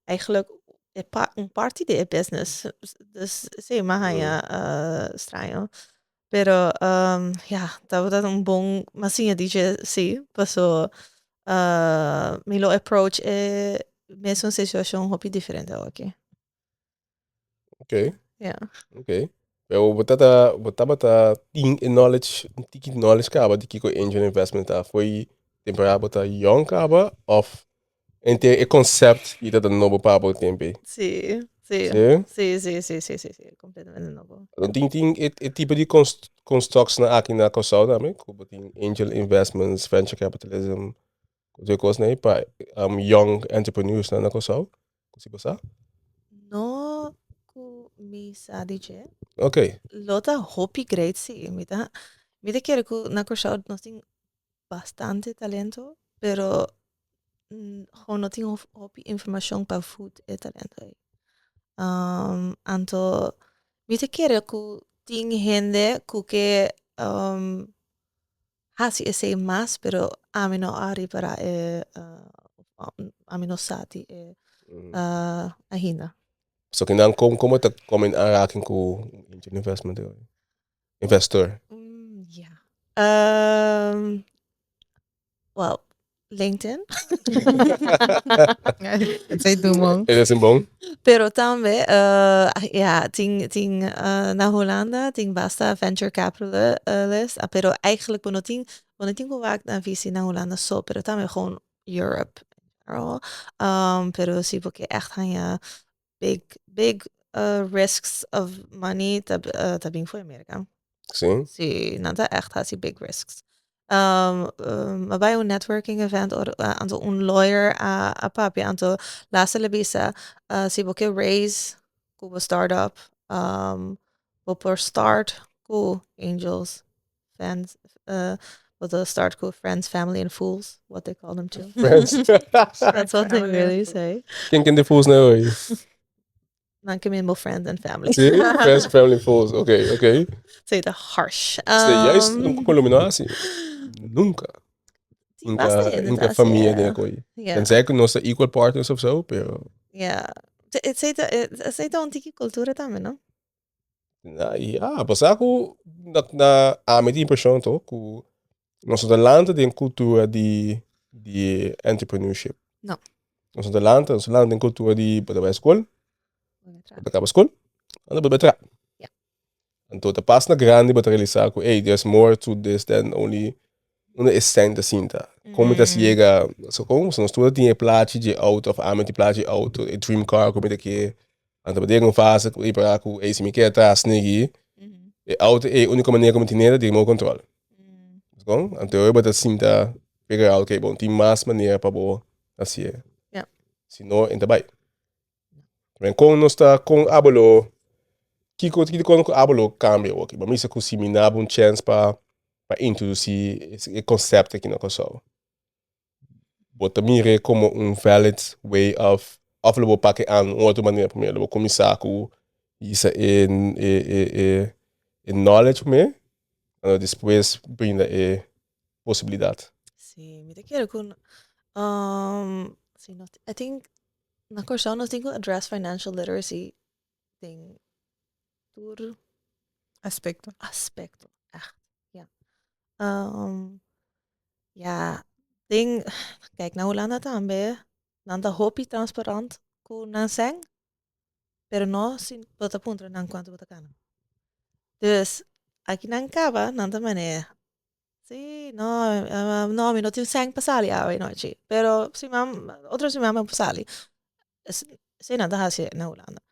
eigenlijk e pa, un parti di e business. Dus esey mi a haña straño. Pero ya, tabata un bon, mi a siña dije si, paso mi lo approach e mesun situacion hopi diferente awoki. Ok. Ja. Ok. Pero bo tata, bo tabata tin e knowledge, un tiki knowledge kaba di kiko angel investment ta. Foi temporada bo ta young kaba of ente e concept i tata nobo pa bo tempo ei? Sí, sí. Sí? Sí, sí, sí, sí, sí, sí, completamente nobo. Dan tin tin e e tipo di const constructs nan aki na Kòrsou tambe ku bo tin angel investments, venture capitalism, ku tur e kosnan ei pa young entrepreneurs nan na Kòrsou. Ku si bo sa? No ku mi sa di dje. Ok. Lo ta hopi great si. Mi ta mi ta kere ku na Kòrsou nos tin bastante talento, pero gewoon no tin hopi informashon pa voed e talento ei. Anto mi ta kere ku tin hende ku ke hasi esei mas, pero ami no a ripará e ami no sa di e ainda. So kinan kon komo ta kom in aanraking ku angel investment investor? Ja. Well, LinkedIn. Esei ta un bon. Esei un bon. Pero tambe, ja, tin, tin na Hulanda tin basta venture capitalist, pero eigenlijk bo no tin, bo no tin ku wak na VC na Hulanda so, pero tambe gewoon Europe in general. Pero si bo ke echt haña big, big risks of money ta, ta bin for Amerika. Sí? Sí, nan ta echt hasi big risks. Mi a bai un networking event ora anto un lawyer a a papia anto laatste el a bisa si bo ke raise ku bo startup bo por start ku angels, fans, bo ta start ku friends, family and fools, what they call them too. Friends. That's what they really say. Ken ken de fools nou hoy? Nan ke men bo friends and family. Sí, friends, family, fools. Ok, ok. Esei ta harsh. Esei juist un poco lo mi no hasi. Nunca. Tin basta hende ta Nunca hasi, famia ja. den akoy. Ja. Tenzij ku nos ta equal partners of zo, pero Ja. Esei ta, esei ta un tiki cultura tambe, no? Na, ja, pasá ku na, na ami tin impreshon to ku nos no ta lanta den kultura di di entrepreneurship. No. Nos no ta lanta, nos ta lanta den kultura di bo ta bai skol, bo ta kaba skol, anto bo ta bai traha. Ja. Anto ta pas na grandi bo ta realisá ku ey there's more to this than only unda e sèn ta sinta. Kon mi ta yega, so kon nos tur tin e plachi dje outo òf ami tin plachi dje outo, e dream car ku mi ta ke. Anto bo ta yega un fase ku ripará ku ey si mi keda tras nigi, e outo ey úniko manera ku mi tene ta di remote control. Kon? Anto bo ta sinta figure out okay bon tin mas manera pa bo hasié. Si no e ta bai. Men kon nos ta kon abo lo kiko kiko ku abo lo kambia awoki? Bo mester ku si mi naba un chèns pa pa introdusí e konsèpto aki na Kòrsou. Bo ta mir'é komo un valid way of òf lo bo pake an un otro manera primero? Lo bo kuminsá ku hisa e e e e e knowledge promé, anto despues brinda e posibilidat. Sí, mi ta kere ku sí nos I think na Kòrsou nos tin ku address financial literacy den tur Aspekto. aspekto, ègt, ja. Ja, den, kijk na Hulanda tambe, nan ta hopi transparant ku nan sèn, pero no si bo ta puntra nan kuantu bo ta gana. Dus, aki nan kaba, nan ta manera, si, no, no, mi no tin sèn pa sali awe nochi, pero siman, otro siman mi por sali. Esei nan ta hasi na Hulanda.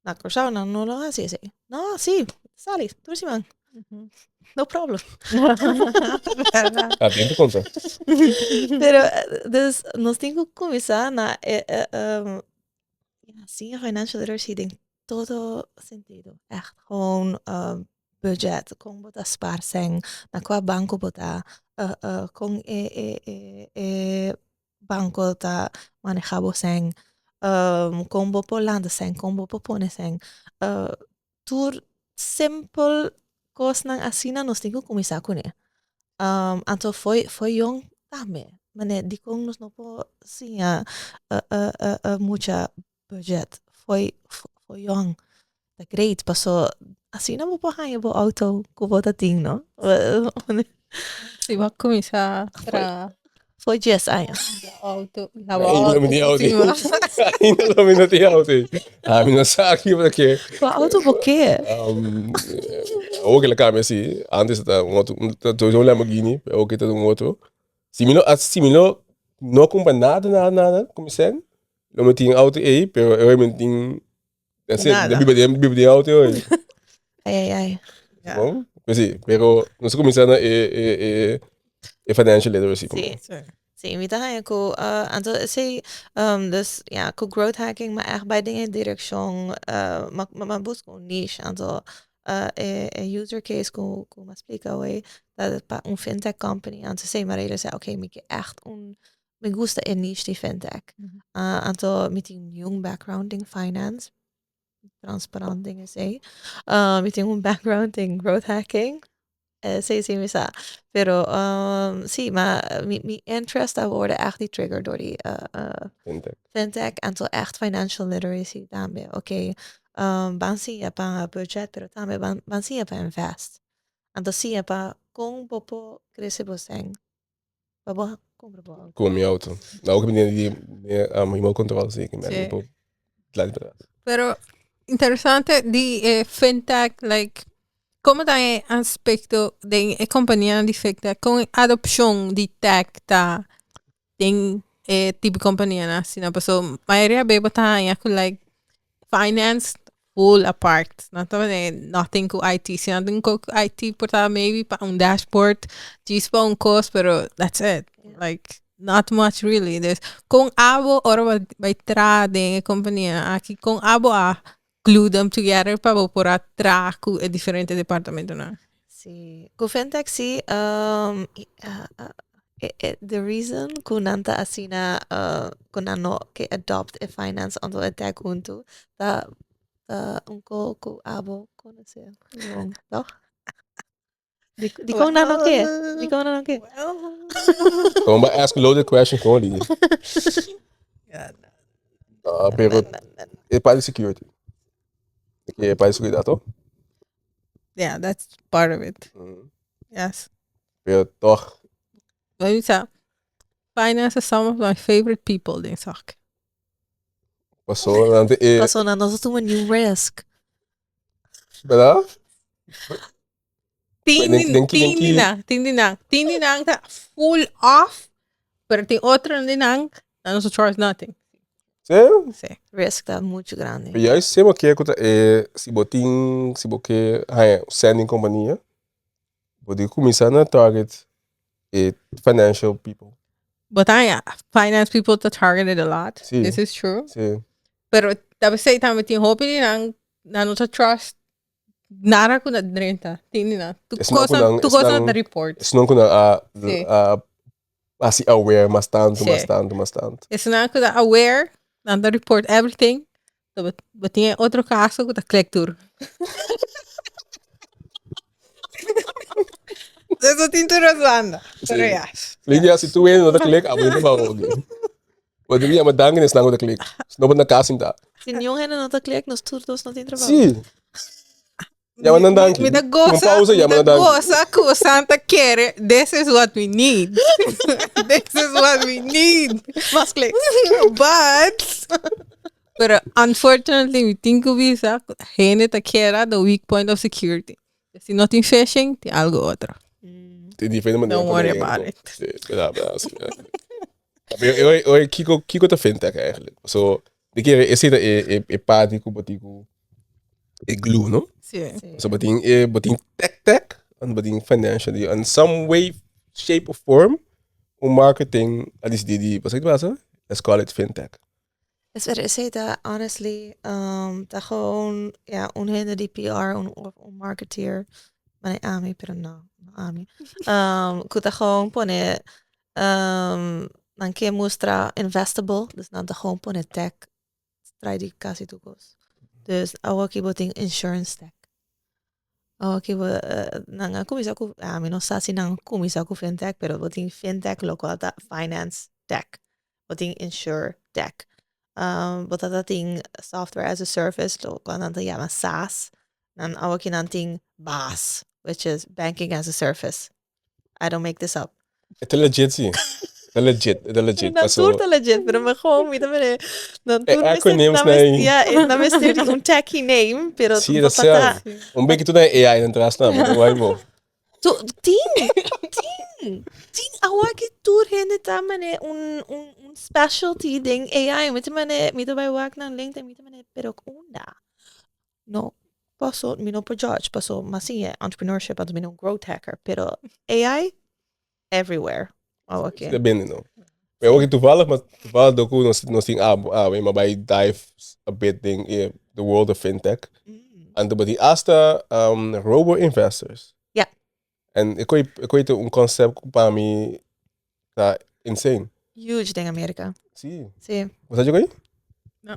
Na Kòrsou nan no lo hasi esei. No, si, sali tur siman. No problem. Ah, bien te konta. Pero, dus, nos tin ku kuminsá na e, ja, siña financial literacy den todo sentido. Echt, gewoon. budget, kon bo ta spar sèn, na kua banko bo ta, kon e e e e banko ta manehá bo sèn, kon bo por lanta sèn, kon bo por pone sèn. Tur simpel kosnan asina nos tin ku kuminsá kuné. Anto fo'i fo'i yong tambe, manera dikon nos no por siña mucha budget fo'i fo'i yong? Ta great paso asina bo por haña bo auto ku bo ta tin no. Si bo a kuminsá traha. Fo'i dies aña. Auto, laba Ainda auto. mi tin auto. Ainda lo mi no tin auto. Ah, mi no sa ki porque Kua auto bo ke? Awor ke la cambia si. Antes ta un otro, ta sowieso un Lamborghini, pero awor ke ta un otro. Si mi no, si mi no, no cumpra nada, nada, nada, como dicen, lo mi tin auto ey, pero awor mi tin That's it. Nada. Biba den, biba den auto hoy. Ai, ai, ai. Ja. Bon? Pues sí, pero nos comienza na e, e, e, e financial literacy. Sí. Sí. Sí, mi ta haña ku uh, anto esei dus ja, ku growth hacking ma echt bai den e direkshon uh, ma, ma, ma buska un niche. Anto uh, e, e user case ku, ku m'a splika awey ta pa un fintech company. Anto esei m'a realisá, oké, mi ke echt un Mi gusta e niche di fintech. Anto mi tin niun background den finance, transparant den esei. Mi tin un background den growth hacking, esei si mi sa. Pero si, ma mi mi interest a worde echt di trigger door di Fintech. fintech, anto echt financial literacy tambe. Oké, ban siña pa budget, pero tambe ban ban siña pa invest. Anto siña pa kon bo por crece bo sèn. Pa bo compra bo auto. Con mi auto. Nou que mi tiene di remote control así que me Sí. por la di atrás. Pero interesante di eh, fintech, like, como ta e aspecto den e compañía di fintech, con e adopcion di tech ta den e tipo compañía asina, paso mayoria be bo ta haña cu like finance full apart. No ta manera nothing cu IT. Si nan tin cu IT por ta maybe pa un dashboard, djis pa un cos, pero that's it. Like, not much really. Dus con abo ora bo bay traha den e compania aki, con abo a glue them together pa bo por a traha cu e diferente departamentonan? Sí, cu fintech sí, the reason cu nan ta asina, cu nan no ke adopt e finance anto e tech hunto ta un ko cu abo conoce gewoon, toch? Dicon nan no ke? Dicon nan no ke? Como ba ask loaded question con di. Ah, pero e parte di security. E parte di seguridad, toch? Yeah, that's part of it. Yes. Pero toch. Let me tell. Finance is some of my favorite people den zak. Paso nan te e. Paso nan no ta tuma niun risk. Verdad? Tin Den- den ki- den tin di ki- nan, tin di nan. Tin di nan ta full off, pero tin otro di nan nan no sa charge nothing. Sí? Sí. Risk ta mucho grandi. Pero juist si bo ke ku ta e si bo tin si bo ke haña un sending kompania bo tin kuminsá na target e financial people. Bo ta haña finance people ta targeted a lot. Sí. This is true. Sí. Pero ta besei tambe tin hopi di nan nan no ta trust Nada ku na drenta, tin di nan. Tu Esnan ku cosa, nan- tu cosa esnan- ta report. Esnan ku nan a, Sí. a hasi aware mas tantu, mas Sí. tantu, mas tantu. Esnan ku ta aware, nan ta report everything. So, bo, bo tin e otro kaso ku ta click tur. Eso tin tur os banda. Pero Sí. ja. Lidia, si tu wende no ta click, abo no ta bahoge. Bo tin yama danki na esnan ku ta click. Si no bo na kas sinta. Si niun hende no ta click, nos tur dos no tin trabou. Sí. Yama nan danki. Mi ta Tuma goza, pausa, mi yama ta nan danki. goza ku Santa kere, this is what we need. This is what we need. Mas clicks. But, pero unfortunately mi tin ku bisa ku hende ta kera the weak point of security. Si no tin phishing, tin algo otro. Tin diferente manera Don't pa worry leren about ko. it. Sí, berdad, berdad, sí, berdad. Pero oye, oye, kiko, kiko ta fintech eigenlijk? So, di kere esei ta e, e, e parti ku bo tin ku e glue, no? Sí. Sí. So, bo tin e, bo tin tech tech, en bo tin financial. In some way, shape or form, un marketing a disidí di, wat sa pasa? Let's call it fintech. Espera, esei ta honestly, ta gewoon, ja, un hende di PR, un, of un marketeer. Mane ami, pero no, no ami. Ku ta gewoon pone, nan ke mustra investable, dus nan ta gewoon pone tech trai di kasi tur kos. Dus awoki bo tin insurance tech. Awoki bo, nan a kuminsá ku, ami no sa si nan a kuminsá ku fintech, pero bo tin fintech lokual ta finance tech. Bo tin insure tech. Bo ta ta tin software as a service, lokual nan ta yama SaaS. Nan awoki nan tin BaaS, which is banking as a service. I don't make this up. E ta legit si. E ta legit, e ta legit. Nan tur ta legit, pero mi gewoon mi ta mene. Nan E tur mester, acronyms nan mester, na ja, e nan mester di un techie name, pero Si, dat zelf. Un beetje toen AI nan tras nan, maar why bo. Tu, tin, tin, tin awor ki tur hende ta mane un, un, un specialty den AI. Mi ta mane, mi ta bai wak nan LinkedIn, mi ta mane, pero unda? No, paso, mi no por judge, paso, ma si e entrepreneurship, anto mi no un growth hacker, pero AI, everywhere. Awor ki. Depende no. Pero awor ki toevallig, maar toevallig doku nos, nos tin abo, awe, maar bai dive a bit den e, the world of fintech. Anto bo tin hasta um, robo investors. Ja. En ik weet, ik weet un concept ku pa mi ta insane. Huge den Amerika. Si. Si. Bo sa dje koi? No.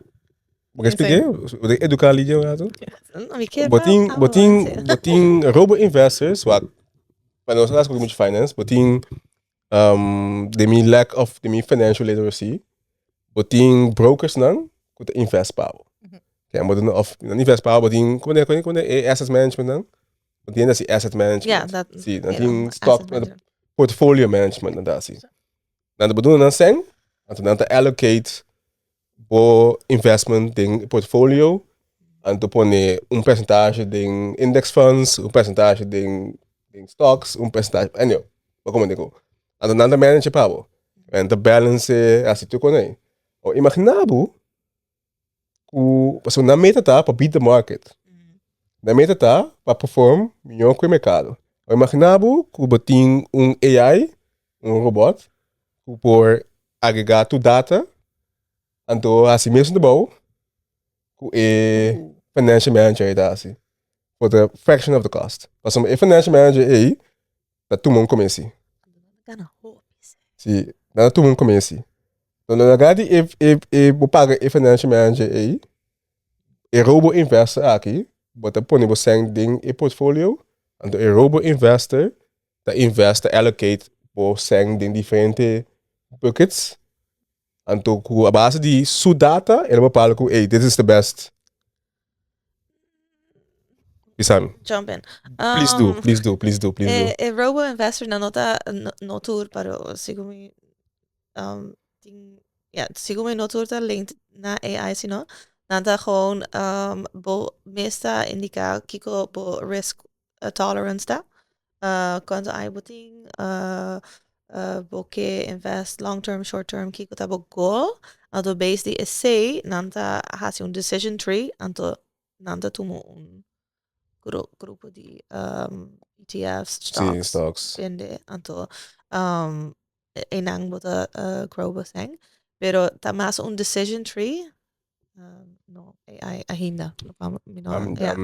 Bo ke Insane. expliké? Bo ta eduká Lidia un rato? No, mi ke Bo tin, bo tin, sí. bo tin robo investors, wak, pa nos a skohe muchu finance, bo tin um, de mi lack of, de mi financial literacy, bo tin brokers nan ku ta invest pa bo. Kaya bo tin, of, nan invest pa bo, bo tin, komo komo komo e asset management nan? Bo tin hasi asset management. Ja, dat, Si, nan ja, tin asset stock, management. portfolio management nan ta hasi. Nan ta bedoel nan seng, anto nan ta allocate bo investment den portfolio, anto pone un percentage den index funds, un percentage den, den stocks, un percentage, anyhow, bo como dico. Anto nan ta manage pa bo. En ta balance hasi tur con ei. O imagina bo ku, pasobra nan meta ta pa beat the market. Nan meta ta pa perform mihó ku e merkado. O imagina bo ku bo tin un AI, un robot, ku por agregá tur data, anto hasi mesun trabou ku e financial manager ei ta hasi, for the fraction of the cost. Pasobra e financial manager ei ta tuma un komesi. Gana hopi. Si, nan ta tuma un komesi. No, no, na di e, e, e, bo paga e financial manager ei, e robo investor aki, bo ta pone bo sèn den e portfolio, anto e robo investor ta invest, ta allocate bo sèn den diferente buckets, anto ku a base di su data, e lo bepala ku, ey, this is the best. Bisa mi. Jump in. Please do, please do, please do, please do. E, e robo investor nan no ta, no, no tur, pero segun mi, tin, ja, segun mi no tur ta linked na AI, sino nan ta gewoon, bo mes ta indica kiko bo risk tolerance ta, cuanto aña bo tin, bo ke invest long term, short term, kiko ta bo goal, anto base di esey nan ta haci un decision tree, anto nan ta tuma un grupo di ETF's, Sí, stocks, stocks. bende, anto einan bo ta grow bo seng, pero ta mas un decision tree, no AI ainda, mi no, ja,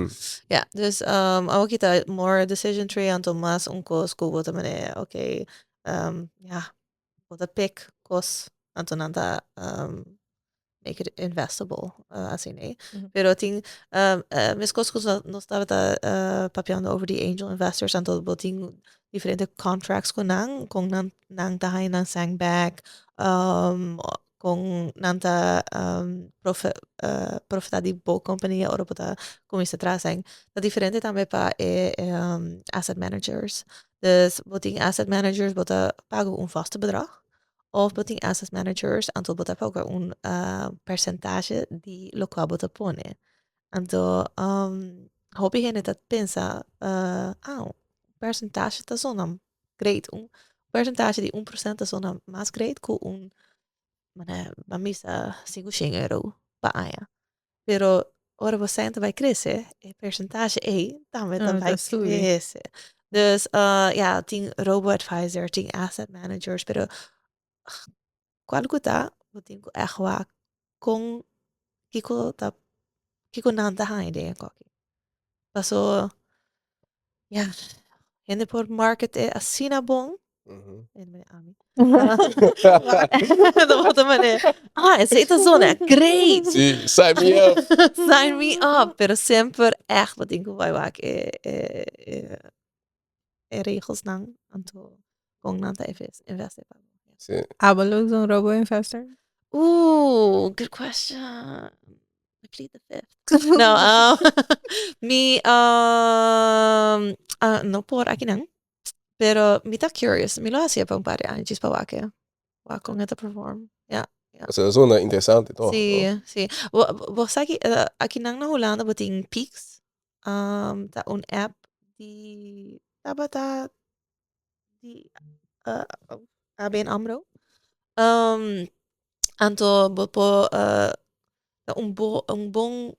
ja, dus awor ta more decision tree, anto mas un kos ku bo ta mane, ok, ja, bo ta pick kos, anto nan ta make it investable, asina ei. Pero tin, meskos ku nos tabata papiando over di angel investors, anto bo tin diferente contracts ku nan, kon nan nan ta haña nan sèn bèk, kon nan ta profitá di bo kompania ora bo ta kuminsá traha sèn. Ta diferente tambe pa e asset managers. Dus bo tin asset managers bo ta paga un vaste bedrag Of bo tin asset managers, anto bo ta paga un percentage di locual bo ta pone. Anto hopi hende ta pensa, ah, un percentage ta zona great, un percentage di 1% ta zona mas great cu un, ban bisa 500 euro pa aña. Pero ora bo sèn ta bai krese, e percentage ei tambe ta bai krese. Dus ja, tin robo-advisor, tin asset managers, pero kual ku ta, bo tin ku ègt wak kon kiko ta, kiko nan ta haña den e koki. Paso. Ja, hende por market e asina bon. Hende ami. Dat manera. Ah, esei ta zona. Great! Sí, sign me up. Sign me up. Pero semper echt bo tin ku bai wak e regelsnan anto kon nan ta invest. Sí. Abo lo usa un robo investor? Ooh, good question. I plead the fifth. No, mi no por akinan, pero mi ta curious. Mi lo hasié pa un par di aña djis pa wak e, wak kon e ta perform. Ja, ja. Esei ta zona interesante toch? Sí, sí. Bo sa ki akinan na Hulanda bo tin Peaks, ta un app di tabata di ABN AMRO. Anto bo por ta un bo un bon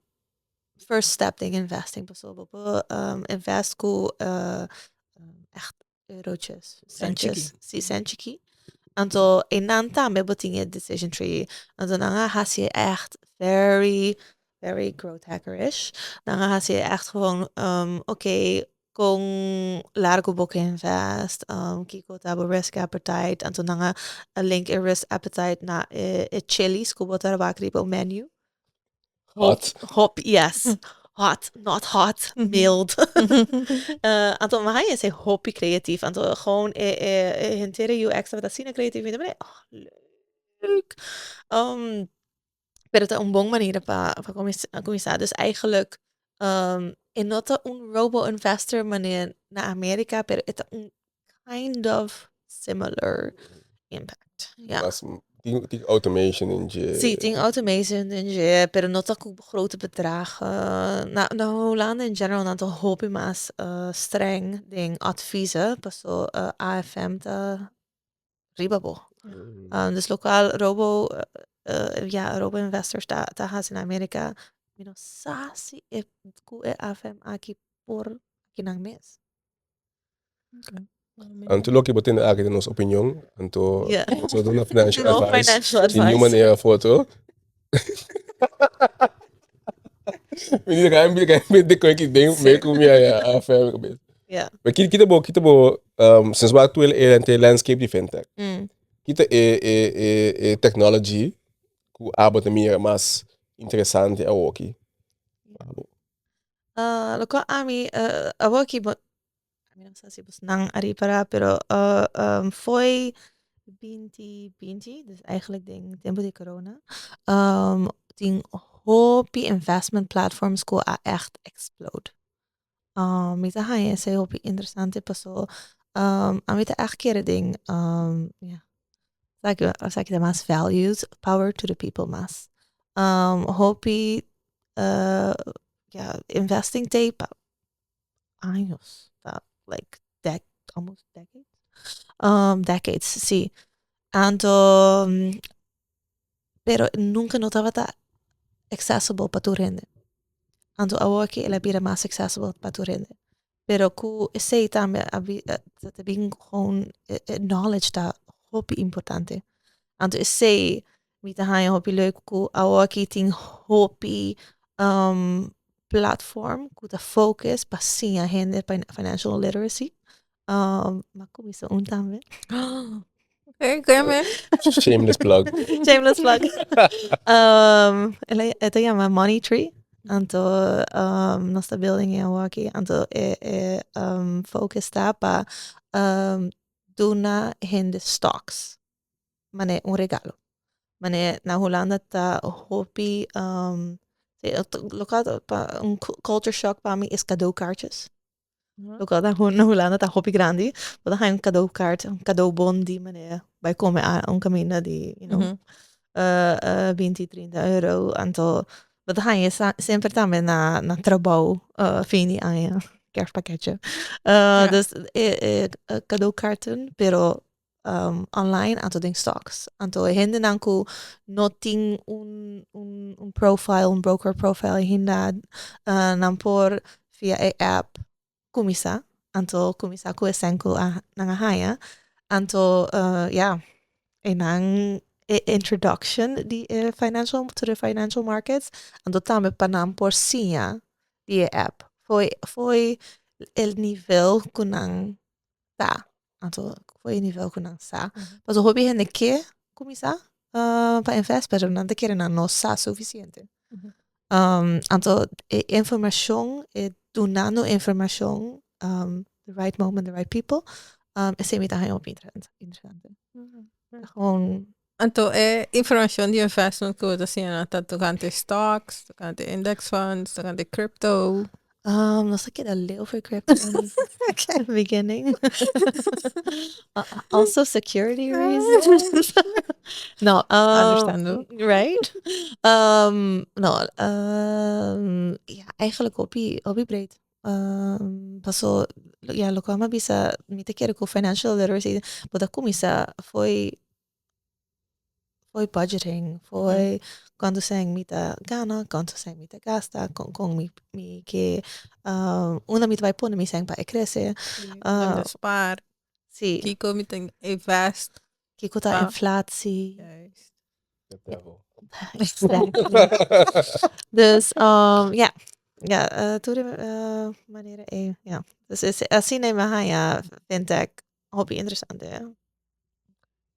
first step den investing pasobra bo por invest ku echt eurotjes, centjes, si cent chiki. Anto einan tambe bo tin e decision tree. Anto nan a hasi echt very very growth hackerish. Nan a hasi echt gewoon oké, kon largo bo ke invest, kiko ta bo risk appetite. Anto nan a link e risk appetite na e chilies ku bo ta wak riba un menu. Hot. Hop, yes. Hot, not hot, mild. Anto mi haña esei hopi creatief. Anto gewoon e henter e UX tabata asina creatief. Mi ta mira, oh, leuk. Pero ta un bon manera pa kuminsá. Dus eigenlijk e no ta un robo investor manera na Amerika, pero e ta un kind of similar impact. Ja. Mas tin automation in dje. Sí, tin automation in dje, pero no ta ku grote bedragen. Na Hulanda in general nan ta hopi mas streng den adviezen, paso AFM ta riba bo. Dus lokaal robo, ja, robo investors ta hasi na Amerika. Mi no sa si e ku e AFM aki por aki nan mes. Anto loke bo tende aki ta nos opinion, anto nos no duna financial No advice financial di niun advice. Manera of otro. Mi di kai mi di koi ki den me ku mi a ferme kabes. Maar kita bo, sinds waar tu el e landscape di fintech, kita e technology ku abo ta mira mas interesante awoki? Loke ami awoki bo mi no sa si bosnan a ripará, pero foi 2020, dus eigenlijk den tempu di corona, tin hopi investment platforms ku a echt explode. Mi ta haña esei hopi interesante paso ami ta echt kere den, ja, esaki ta mas values, power to the people mas. Hopi, ja, investing t'ei pa años, pa like almost decades, decades, sí. Anto, pero nunca no tabata accessible pa tur hende. Anto awor aki el a bira mas accessible pa tur hende. Pero ku esei tambe ta bin gewoon knowledge ta hopi importante. Anto esei mi ta haña hopi leuk ku awor aki tin hopi platform ku ta focus pa siña hende financial literacy. M'a kuminsá un tambe. Okay, cuéntame. Shameless plug. Shameless plug. E ta yama Money Tree. Anto nos ta building e awor aki. Anto e focus ta pa duna hende stocks. Manera un regalo. Manera na Hulanda ta hopi, loke pa un culture shock pa mi is cadeaukaartjes. Loke na Hulanda ta hopi grandi. Bo ta haña un cadeaukaart, un cadeaubon di manera bai kome un kaminda di 20, 30 euro. Anto bo ta haña semper tambe na trabou fin di aña, kerstpakketje. Dus e cadeaukaarten, pero online anto den stocks. Anto e hendenan ku no tin un profile, un broker profile ainda, nan por via e app kuminsá. Anto kuminsá ku e sèn ku nan a haña. Anto ja, e nan e introduction di e financial to the financial markets. Anto tambe pa nan por siña di e app. Foi e nivel ku nan ta, anto for e nivel ku nan sa. Pasobra hopi hende ke kuminsá pa invest pero nan ta kere nan no sa sufisiente. Anto e informashon, e dunando informashon the right moment, the right people, esei mi ta haña hopi interesante. Gewoon. Anto e informashon di investment ku bo ta siña nan ta tokante stocks, tokante index funds, tokante crypto? Nos a keda leu for crypto in the beginning. Also security reasons. No, Understandable. Right? No, ja, eigenlijk hopi, hopi breed. Paso, ja, loke mi a bisa, mi ta kere ku financial literacy bo ta kuminsá fo'i fo'i budgeting, fo'i kuantu sèn mi ta gana, kuantu sèn mi ta gasta, kon kon mi mi ke unda mi ta bai pone mi sèn pa e krese. Unda mi ta spaar, Si. kiko mi ta invest. Kiko ta inflatie. Juist. Exactly. Dus ja, ja, tur e manera ei, ja. Dus asina mi a haña fintech hopi interesante.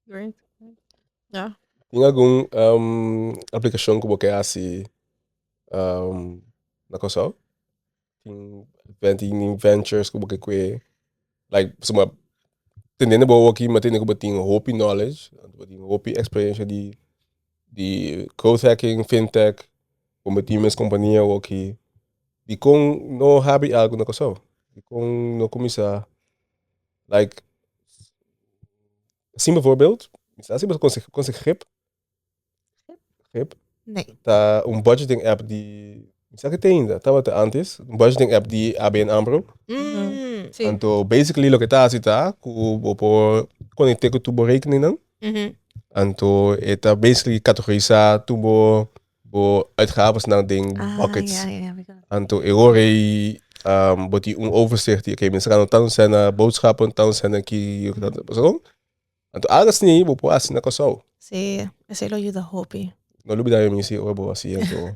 Great. Ja. Tin algun aplikashon ku bo ke hasi na Kòrsou? Tin tin ventures ku bo ke kue like pasobra tendendo bo awoki mi a tende ku bo tin hopi knowledge, bo tin hopi eksperensha di di growth hacking, fintech, bo tin mes kompania awoki. Dikon no habri algu na Kòrsou? Dikon no kuminsá like Sin bijvoorbeeld, mi sa si bo konoce Grip. Grip? Nee. Ta un budgeting app di, mi sa ki te ainda, tabata antes, un budgeting app di ABN AMRO. Sí. Anto basically loke ta hasi ta ku bo por konekte ku tur bo rekeningnan. Anto e ta basically kategorisa tur bo bo uitgavesnan den buckets. Ah, ja, ja, ja. Anto e ora ei um, bo tin un overzicht di, oké, mensen gaan tanto zijn naar boodschappen, tanto zijn naar ki, tanto, zo. Anto algo así, bo por hasi na Kòrsou. Sí, esei lo yuda hopi. No lubida mi si ora bo hasi anto.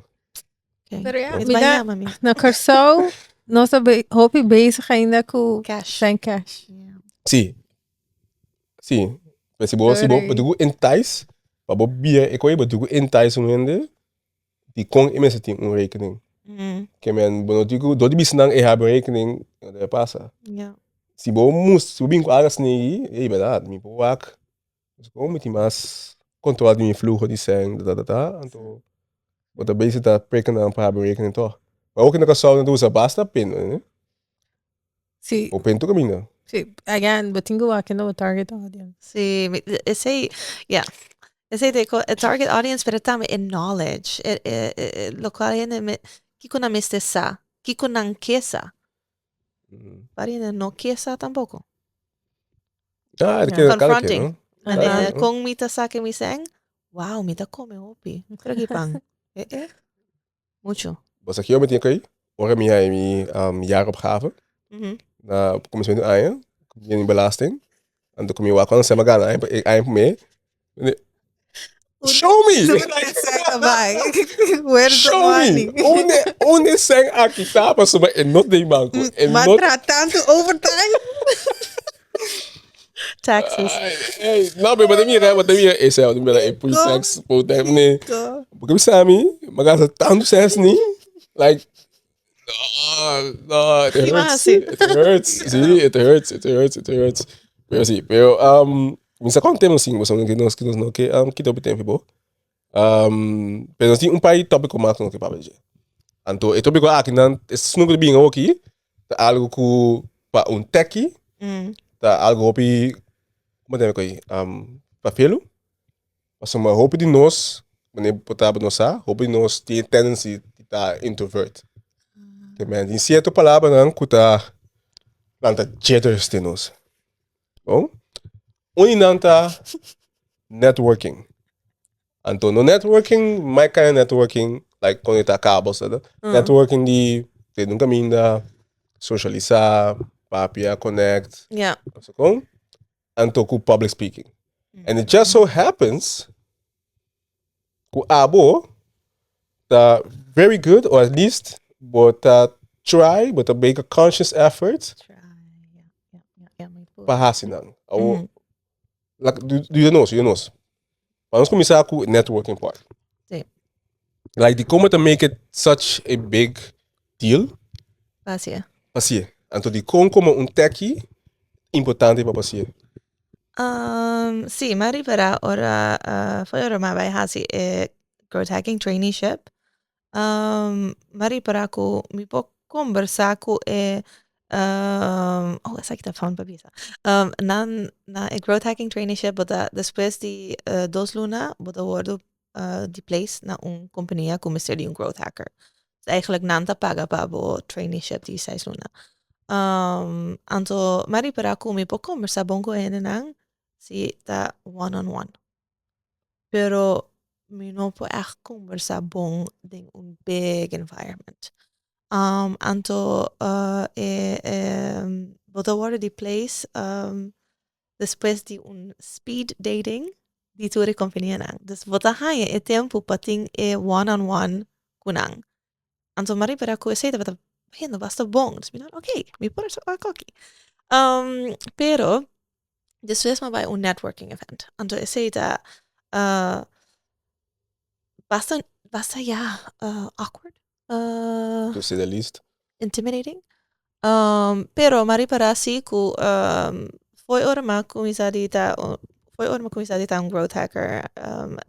Okay. Pero ja, Het mi bai da- yama mi. Na Kòrsou nos ta be- hopi bezig ainda ku Cash. zijn cash. Ja. Sí. Sí. Pero si bo, si bo, bo tuku entice, pa bo bira e koe, bo tuku entice un hende, di kon e mester tin un rekening. Ke men, bo no tin ku, dor di bisa nan e habri un rekening, no debe pasa. Ja. Si bo mus, si bo bin ku algu asina ei, ey berdad, mi por wak, kon mi tin mas kontrol di mi fluho di sèn, ta ta ta ta, anto bo ta bezig ta preka nan pa habri un rekening tòg. Ma awor ku na Kòrsou nan ta usa basta pin, no? Sí. O pen tu caminda. Sí, again, bo tin cu wak kende bo target audience. Sí, esey, ja. Esey ta e target audience, pero tambe e knowledge, e, e, e, locual hende me, kico nan mester sa, kico nan ke sa. Varios hende no ke sa tampoco. Ah, e keda cada keer, Confronting. no? En, Cada keer, no? con mi ta sa ke mi sèn, wow, mi ta come hopi. Creo ki pan. Eh, eh. Mucho. Bo sa kiko mi tin kei? Ora mi haña mi um, jaaropgave na kuminsamentu di aña, ku mi belasting, anto ku mi wak kuantu sèn mi a gana aña pa aña promé, mi di, Show me! Where's the Show me! money? Unda, unda e sèn aki ta? Pasobra e no ta den banko. E Ma no tra tantu overtime. Taxes. Ay, ey, no, pero bo ta mira, bo ta mira, esei, bo ta mira e pre-tax, post-tax, nee. Porque mi sa mi, mi a gasta tantu sens ni, like, no, no, it Ki hurts, hasi? it hurts, sí, it hurts, it hurts, it hurts. Pero sí, pero, mi sa kon tema sin, pasobra nos, nos no ke kita hopi tempo bo. Pero nos tin un par di tópiko mas ku nos ke papia dje. Anto e tópiko aki nan, esun ku ta bin awoki, ta algu ku pa un tèki ta algu hopi, komo ta yama ku ei, papelu. Pasobra hopi di nos, manera por ta nos sa, hopi di nos tin e tendency di ta introvert. Te men tin sierto palabranan ku ta lanta jitters den nos. Bon, un di nan ta networking. Anto no networking, my kind of networking, like conecta kabels, seda. Networking di te nunca minda, socialisa, papia, connect. So kon? Anto ku public speaking. And it just so happens ku abo ta very good, or at least bo ta. try, bo ta make a conscious effort Try, ja, ja, ja, ja, mi por. pa hasi nan. Awo, like, yuda nos, yuda nos. Pa nos kuminsá ku networking part. Sí. Like, di kon bo ta make it such a big deal? Pa hasié. Pa hasié. Anto di kon komo un techie importante pa hasié? Sí, mi a ripará ora, fo'i ora mi a bai hasi e growth hacking traineeship, mi a ripará ku mi por kombersá ku e, oh esaki ta fun pa bisa. Nan na e growth hacking traineeship bo ta despues di dos luna bo ta wòrdu di place na un kompania ku mester di un growth hacker. Eigenlijk nan ta paga pa bo traineeship di seis luna. Anto mi a ripará ku mi por kombersá bon ku e hendenan si ta one on one. Pero mi no por ègt kombersá bon den un big environment. Anto e bo ta wòrdu di place despues di un speed dating di tur e kompanianan. Dus bo ta haña e tempu pa tin e one on one ku nan. Anto mi a ripara ku esei tabata bayendo basta bon. Dus mi nan ok, mi por wak aki. Pero despues mi a bai un networking event. Anto esei ta basta basta ya awkward. To say the least. Intimidating. Pero mi a ripara si ku fo'i ora mi a kuminsá di ta fo'i ora mi a kuminsá di ta un growth hacker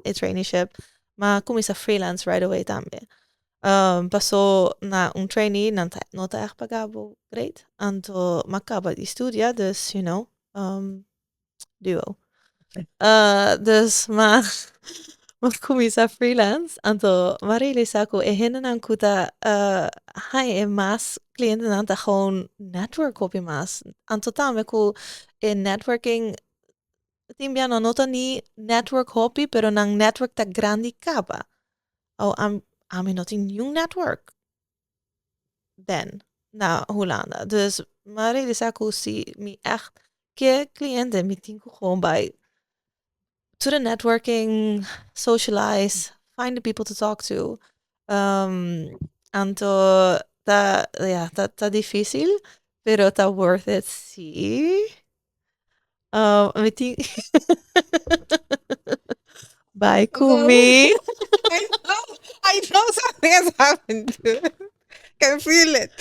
e traineeship mi a kuminsá freelance right away tambe. Paso na un trainee nan ta no ta ègt paga bo great anto mi a kaba di studia dus you know duo. Dus mi a kuminsá freelance anto mi a realisá ku e hendenan ku ta haña e mas klientenan ta gewoon network hopi mas. Anto tambe ku e networking tin bia nan no ta ni network hopi pero nan network ta grandi kaba. Awo ami no tin niun network. Ben na Hulanda. Dus mi a realisá ku si mi ègt ke kliente mi tin ku gewoon bai to the networking, socialize, find the people to talk to. Anto ta ya ta ta difícil pero ta worth it si. Mi tin bai ku mi. I know, I know something has happened. Can feel it.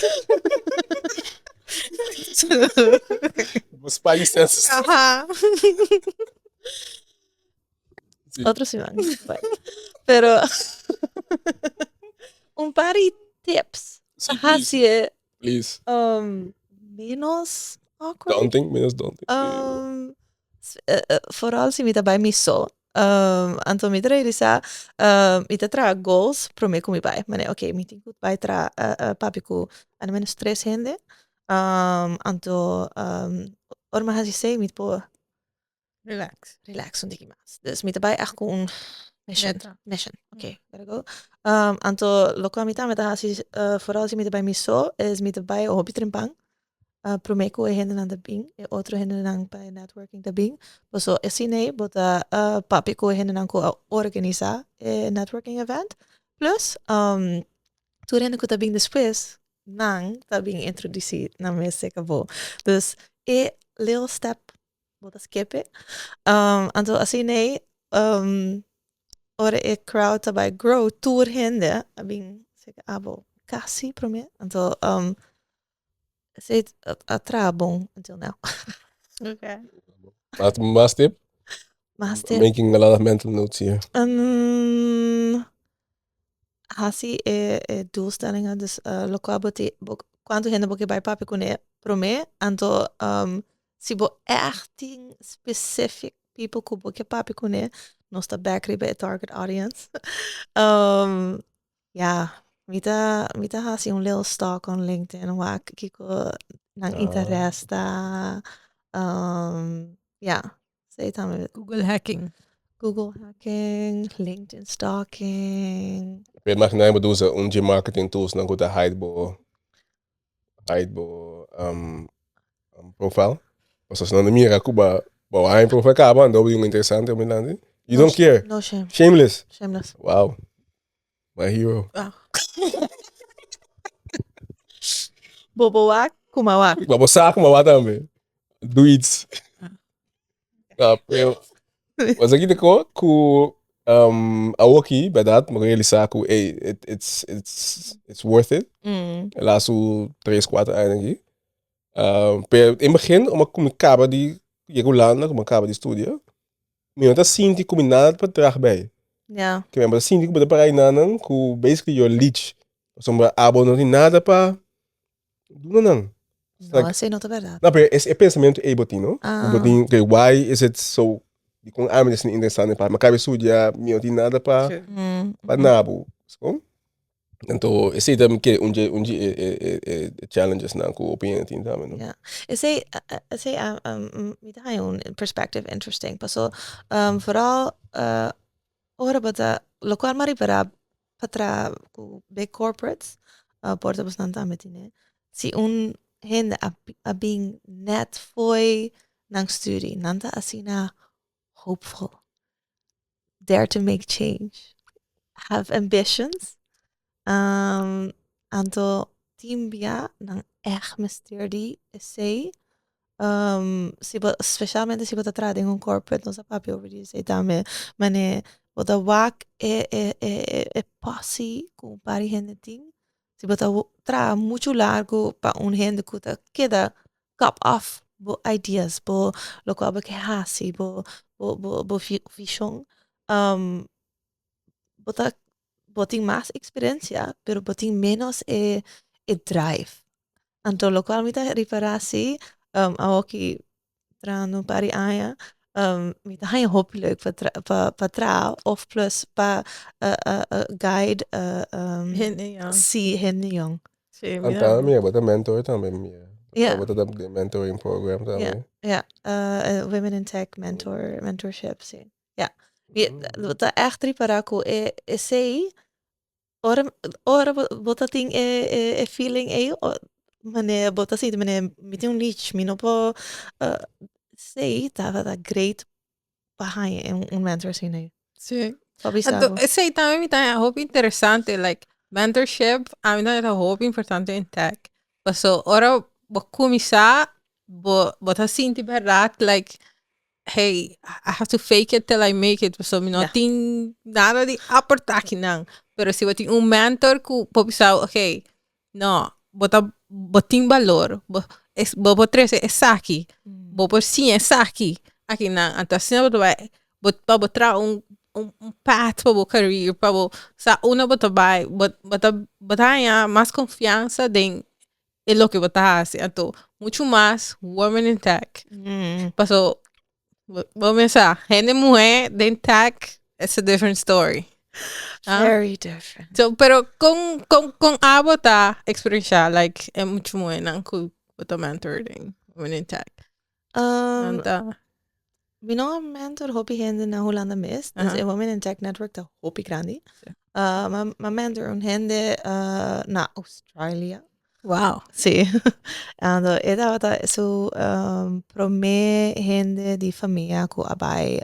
Bo spidey senses. Aha. Sí. Otro siman. Bai. Pero un par di tips. Sí, Pa please. hasi Please. Menos awkward. Daunting, menos daunting. Vooral si mi ta bai mi so. Anto mi ta realisá mi ta traha goals promé ku mi bai. Manera ok mi tin ku bai traha papia ku al menos tres hende. Anto ora mi a hasi esei mi por Relax. Relax un tiki mas. Dus mi ta bai echt ku un mission. Meta. Mission. Ok, gotta go. Anto loke mi tambe ta hasi, vooral si mi ta bai mi so, is mi ta bai hopi trempan. Prome ku e hendenan ta bin, e otro hendenan pa e networking ta bin. Paso asina ei bo ta papia ku e hendenan ku a organisá e networking event. Plus, tur hende ku ta bin despues, nan ta bin introdusí nan mes serka bo. Dus e little step bo ta skip e. Anto asina ei ora e crowd ta bai grow tur hende a bin seka abo kasi prome. Anto esei a traha bon until now. Okay. Mas tip? Mas tip. Making a lot of mental notes here. Hasi e e doelstellingen, dus lokual bo tin bo kuantu hende bo ke bai papia kuné promé, anto si bo ègt tin specific people ku bo ke papia kuné, nos ta bèk riba e target audience. Ya, mi ta mi ta hasi un little stalk on LinkedIn wak kiko nan interes ta, ya. Esei tambe. Google hacking. Google hacking, LinkedIn stalking. Pero imagina bo ta usa un dje marketing tools nan ku ta hide bo hide bo um, profile. Pasobra si nan ta mira ku bo bo haña profile kaba anto bo di un interesante mi lanti. You don't care. No shame. Shameless. Shameless. Wow. My hero. Ah. Bo por wak ku m'a wak. Ma bo sa ku m'a wak tambe. Do iets. Ah, pero was aki teko ku awoki, bèrdat, mi a realisá ku ey, it it's it's it's worth it. E lastu tres, kuater aña aki. Pero den begin ora ku mi kaba di yega Hulanda, ku mi a kaba di studia, mi no ta sinti ku mi nada pa traha bei. Ke mi ta sinti ku bo ta para einan ku basically you're a leech. Pasobra abo no tin nada pa duna nan. No, esei no ta bèrdat. No, pero e pensamentu ei bo tin, no? Ku bo tin, okay, why is it so, dikon ami ta asina interesante pa mi? Mi a kaba di studia, mi no tin nada pa pa na bo. Anto esei ta ke un dje un dje e e e challenges nan ku hopi hende tin tambe, no? Ja. Esei esei mi ta haña un perspective interesting paso vooral ora bo ta lokual mi a ripará pa traha ku big corporates por ta bosnan tambe tine si un hende a a bin net fo'i nan studi nan ta asina hopeful dare to make change, have ambitions, anto tin bia nan ègt mester di esei, si bo specialmente si bo ta traha den un corporate nos a papia over di esei tambe, manera bo ta wak e e e posi ku un par di hende tin, si bo ta traha muchu largu pa un hende ku ta keda kap af bo ideas, bo lokual bo ke hasi, bo bo bo bo vishon, bo ta bo tin mas eksperensia pero bo tin ménos e e drive. Anto lokual mi ta ripará si awoki trahando un par di aña mi ta haña hopi leuk pa pa pa traha òf plus pa guide Hende yòn. Si, hende yòn. Sí, mi Anta mi bo ta mentor tambe mi. Ja. Bo ta den mentoring program tambe. Ja, ja. Women in Tech mentor, mentorship, sí. Ja. Mi bo ta echt ripará ku e esei ora ora bo ta tin e e feeling ei manera bo ta sinti manera mi tin un leech mi no por esei tabata great pa haña un mentor asina ei. Sí. Pa bisa Anto, bo. esei tambe mi ta haña hopi interesante, like mentorship a mi ta hopi importante in tech. Paso ora bo kuminsá bo bo ta sinti bèrdat like hey, I have to fake it till I make it, paso mi no tin nada di aportá akinan. Pero si bo tin un mentor ku por bisa bo, okay, no, bo ta bo tin balor, bo es bo por trese esaki, bo por siña esaki akinan. Anto asina bo ta bai bo pa bo traha un un path pa bo career, pa bo sa unda bo ta bai, bo bo ta bo ta haña mas konfiansa den e loke bo ta hasi. Anto muchu mas women in tech. Paso bo bo mesa hende muhé den tech it's a different story. Ah. Very different. So, pero kon kon kon abo ta eksperenshá like e muchu muhénan ku bo ta mentor den women in tech? Nan ta Mi no a mentor hopi hende na Hulanda mes, dus e Women in Tech Network ta hopi grandi. Sí. M'a mentor un hende na Australia. Wow. Sí. Anto e tabata su promé hende di famia ku a bai,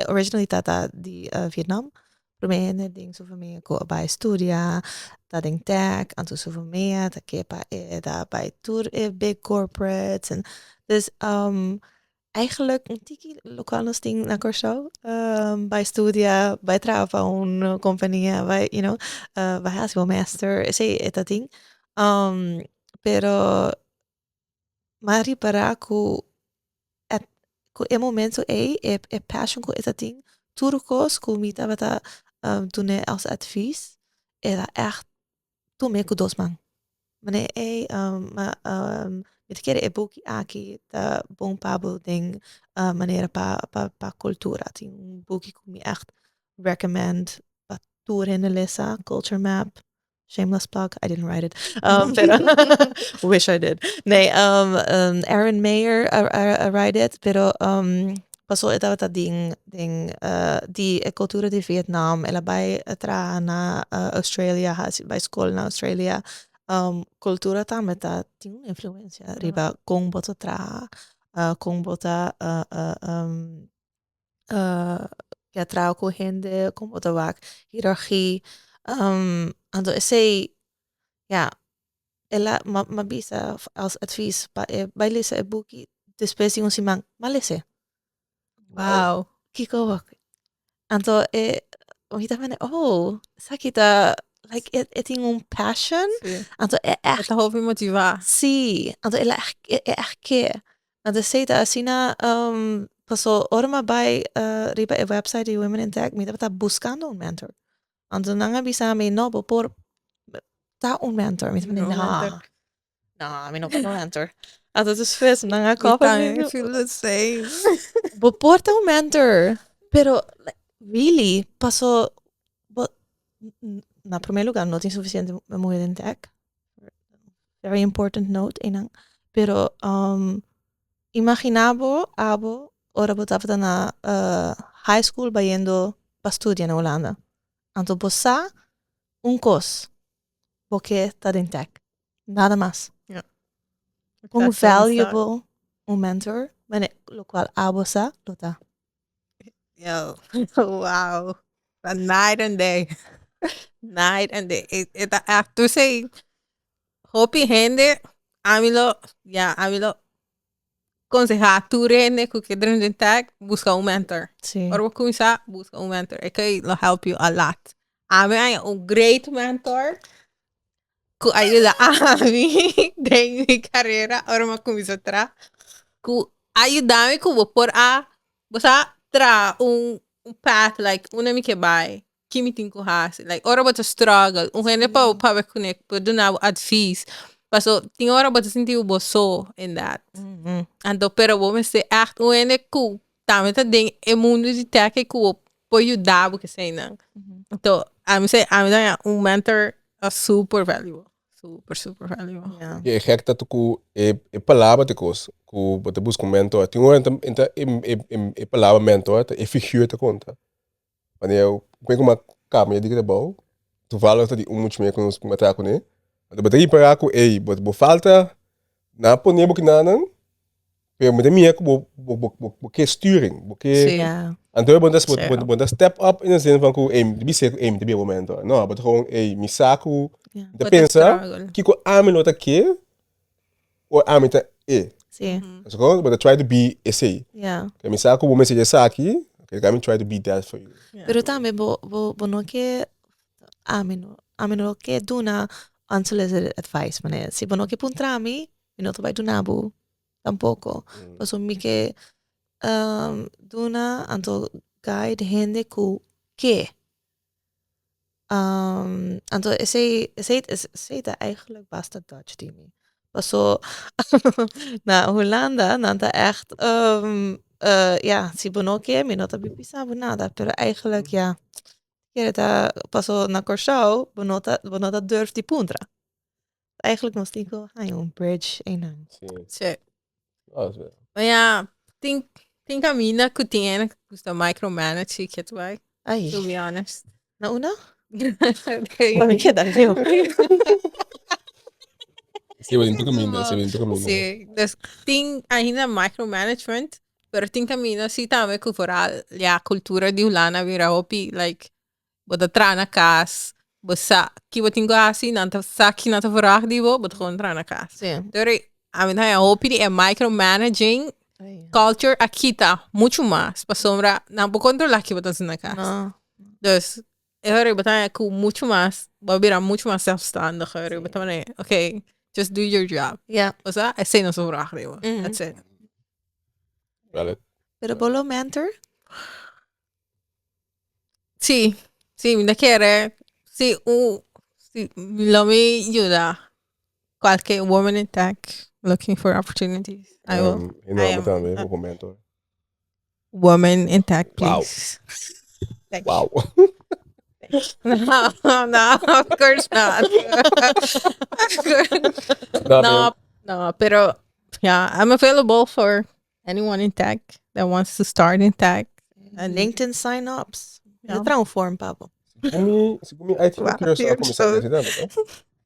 originally ta di Vietnam, Promé hende den su famia ku a bai studia ta den tech, anto su famia ta ke pa e ta bai tur e big corporates en dus eigenlijk un tiki lokual nos tin na Kòrsou, bai studia, bai traha pa un kompania, bai you know, bai hasi bo master, esei e ta tin. Pero m'a ripará ku ku e momento ei e e passion ku e ta tin tur kos ku mi tabata dun'é als advies e ta ègt tum'é ku dos man. Manera ei ma mi ta kere e buki aki ta bon pa bo den manera pa pa kultura. Tin un buki ku mi ègt recommend pa tur hende lesa, Culture Map. Shameless plug, I didn't write it. Pero wish I did. Nee, Erin Meyer a write it, pero paso e tabata den den di e cultura di Vietnam, el a bai traha na Australia, hasi bai skol na Australia. Cultura tambe ta tin un influencia riba kon bo ta traha, kon bo ta ke a traha ku hende, kon bo ta wak hierarchie. Anto esei, ya, El a m'a bisa als advies pa e bai lesa e buki despues di un siman. M'a les'é. Wow. Kiko bo. Anto e mi ta mende, oh, esaki ta like e e tin un passion. Sí. Anto e E echt ta hopi motivá. Sí, anto el a echt e echt ke. Anto esei ta asina paso ora mi a bai riba e website di Women in Tech mi tabata buskando un mentor. Anto nan a bisa mi, no, bo por ta un mentor. Mi ta mende, no, no, mi no por ta un mentor. Anto despues nan a kopa mi. Mi feel the same. Bo por ta un mentor, pero really, paso bo, na primer lugar no tin suficiente muher den tech. Very important note einan. Pero um, imagina bo abo ora bo tabata na uh, high school bayendo pa studia na Hulanda. Anto bo sa un kos, bo ke ta den tech. Nada mas. Ja. Un valuable un mentor, mane locual abo sa lo ta. Yo, wow. A night and day. Night and day. E, e ta echt, tu sei, hopi hende, ami lo, ja, ami lo konsehá tur hende ku ke drenta den tech, buska un mentor. Sí. Ora bo kuminsá, buska un mentor. E kei lo help you a lot. Ami haña un great mentor ku a yuda ami den mi karera ora mi a kuminsá traha. Ku a yuda mi ku bo por a, bo sa, traha un un path like unda mi ke bai, ki mi tin ku hasi. Like ora bo ta struggle, un hende pa bo papia kuné, por duna bo advies. Paso tin ora bo ta sinti bo so in that. Anto pero bo mester ègt un hende ku tambe ta den e mundu di tech ku bo por yuda bo keseinan. Anto ami sey ami ta haña un mentor a super valuable. Super, super valuable. Ja. E gek ta ku e e palabra ta kos ku bo ta buska un mentor. Tin ora ta ta e e e palabra mentor ta e figura ta konta. Wanneer ku mi a kaba mi a di trabou, toevallig ta di un mucha muher ku nos a traha kuné. Anto bo ta ripará ku ey bo bo falta nan a pone bo kinanan pero mi ta mira ku bo bo bo bo ke sturing, bo ke Sí. Ja. Anto bo ta Sí. bo ta step up in de zin van ku ey mi ta bisa ku ey mi ta bira bo mentor. No, bo ta gewoon ey mi sa ku Ja. mi ta Bo ta pensa struggle. kiko ami lo ta ke or ami ta e. Sí. So gewoon bo ta try to be esey. Ja. Ke mi sa ku bo mester esaki, okay, ami try to be that for you. Pero tambe bo bo bo no ke ami no ami no ke duna unsolicited advice manera si bo no ke puntra mi, mi no ta bai duna bo tampoco. Pasobra mi ke duna anto guide hende ku ke. Anto esei esei esei ta eigenlijk basta Dutch di mi. Paso na Hulanda nan ta echt ja si bo no ke mi no ta bisa bo nada pero eigenlijk ja kere ta paso na Kòrsou bo no ta bo no ta durf di puntra. Eigenlijk nos tin ku haña un bridge einan. Sí. Sí. Ah, sí. Maar ja, tin, tin kaminda ku tin hende ku gusta micromanage i get bai, Ai, to be honest. na una? Pa mi keda leu. Sí, bo tin tu kaminda, sí, bo tin tu kaminda. Sí, dus tin ainda micromanagement, pero tin kaminda sí tambe ku vooral ja, kultura di Hulanda a bira hopi like Bo ta traha na kas, bo sa ki bo tin ku hasi, nan ta sa ki nan ta verwacht di bo, bo ta gewoon traha na kas. Sí. Pero ami ta haña hopi di e micromanaging culture a kita muchu mas, pasobra nan por kontrolá ki bo ta hasi na kas. No. Dus e ora bo ta haña ku muchu mas, bo a bira muchu mas zelfstandig, e ora bo ta manera, okay, just do your job. Ja. Osea, esei nos ta verwacht di bo. That's it. Valid. Pero bo lo mentor? Sí, sí, mi ta kere, sí, un, sí, lo mi yuda cualke woman in tech looking for opportunities. I will. Um, e I nomber am tambe, bo mentor. Woman in tech, Wow. please. Thank you. Wow. No, no, of course not. Of course. No, No, no, pero yeah, I'm available for anyone in tech that wants to start in tech. And LinkedIn sign-ups. Ja. E traha un form pa bo. Segun mi, segun mi IT for Wow, Curaçao you're kuminsá so- ku esei tambe, no?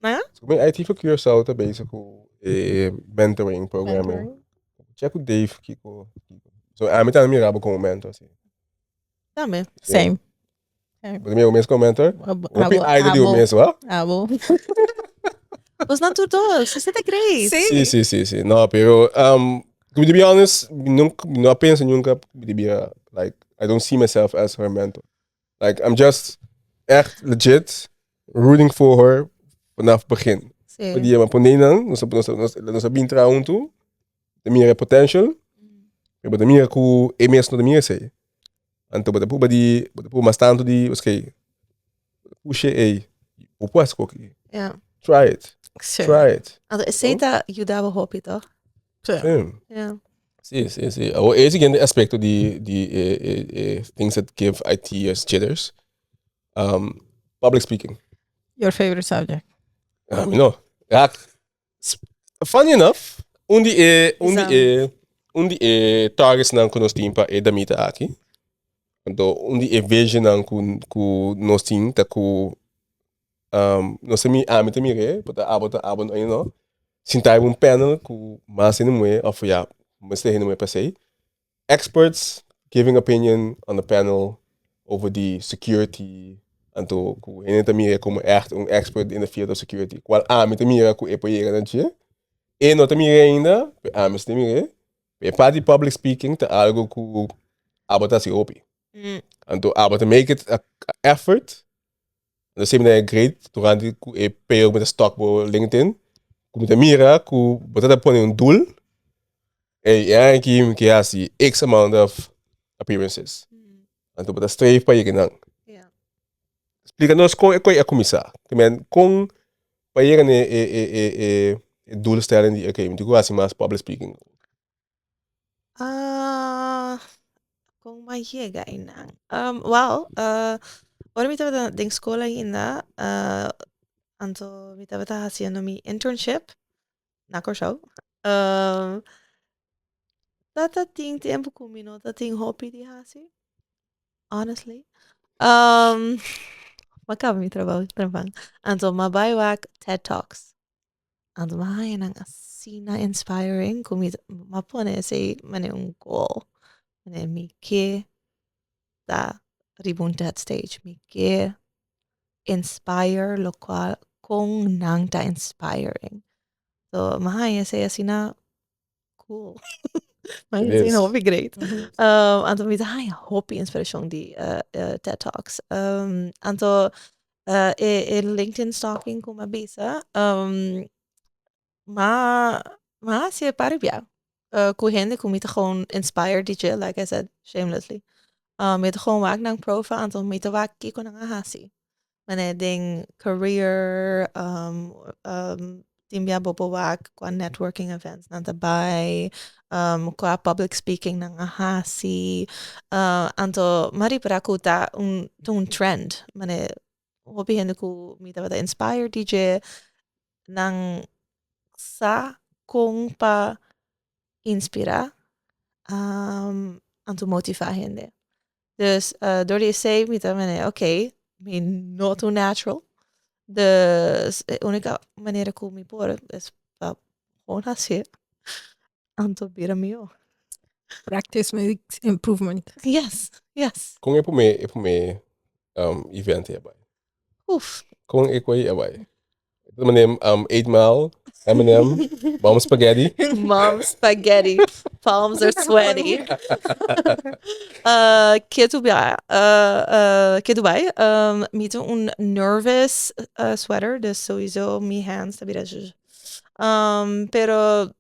Huh? Segun mi IT for Curaçao ta bezig ku e mentoring programming. Mentoring. Check ku Dave kiko. kiko. So ami tambe mira bo komo mentor si. Tambe. Same. Bo ta mira bo mes komo mentor? Abo, Hopi abo, aire di bo abo, mes, wa? abo. Bosnan tur dos, esei ta great. Sí. Sí, sí, sí, sí. No, pero to be honest, nunca, no pensa nunca di bira, like, I don't see myself as her mentor. Like, I'm just echt legit rooting for her vanaf begin. Sí. Dia ma pone nan, nos a bin traha huntu, ta mira potential, pero bo ta mira ku e mes no ta mira esei. Anto bo ta prueba di, bo ta prueba mas tantu di, oskei, pushe ei, bo por hasi koki. Try it. Try it. Anto esei ta yuda bo hopi, toch? Sí. Sí. Ja. Sí, sí, sí. Awor, e siguiente aspecto di e things that give ITers jitters. Public speaking. Your favorite subject. No. Ja, funny enough, un di e targets nan ku nos tin pa e damita aki. Anto, un di e vision nan ku nos tin ta ku nos mi ami ta mire, but abo ta abo no, no. Sinta un panel ku mas hende muhé, of ja, mas hende muhé per se. Experts giving opinion on the panel over the security. Anto ku hende ta mira komo echt un expert in the field of security. Kual ami ta mira ku e por yega na dje. E no ta mira ainda, pero ami ta mira. E parti public speaking ta algo ku abo ta hasi hopi. Anto abo ta make it a effort. Anto semper ta great durante ku e periodo ku mi ta stalk bo LinkedIn. Ku mi ta mira ku bo ta pone un doel. Hey, e aki mi ke hasi X amount of appearances. Anto bo ta streef pa yega nan. Explica nos kon e koi a kuminsá. Ke men kon pa yega na e doelstelling di okay, mi tin ku hasi mas public speaking. Ah, kon m'a yega einan? Well, ora mi tabata den skol ainda, anto mi tabata hasiendo mi internship na Kòrsou. Tata tin tempu ku mi no tatin hopi di hasi, honestly. M'a kaba mi trabou trempan. Anto m'a bai wak TED Talks. Anto m'a haña nan asina inspiring ku mi m'a pone esei manera un goal. Manera mi ke ta riba un TED stage. Mi ke inspire lokual kon nan ta inspiring. So m'a haña esei asina cool. M'a haña esei hopi great. Anto mi ta haña hopi inspirashon di TED Talks. Anto e LinkedIn stalking ku m'a bisa, m'a hasi e par bia ku hende ku mi ta gewoon inspired di dje, like I said, shamelessly. Mi ta gewoon wak nan profile, anto mi ta wak kiko nan a hasi. Manera den career, tin bia bo por wak kua networking events nan ta bai, kua public speaking nan a hasi. Anto m'a ripara ku ta un trend. Manera hopi hende ku mi tabata inspired di dje, nan sa kon pa inspirá anto motivá hende. Dus dor di esei mi ta manera okay, mi no ta un natural. Dus e únika manera ku mi por es pa gewoon hasié. Anto bira mihó. Practice makes improvement. Yes. Kon e promé event ei a bai? Uf. Kon e koi a bai? Manera 8 Mile, Eminem, Mom Spaghetti. Mom spaghetti. Palms are sweaty. Ketu bai, ketu bai. Mi ta un nervous sweater, dus sowieso mi hands ta bira. Pero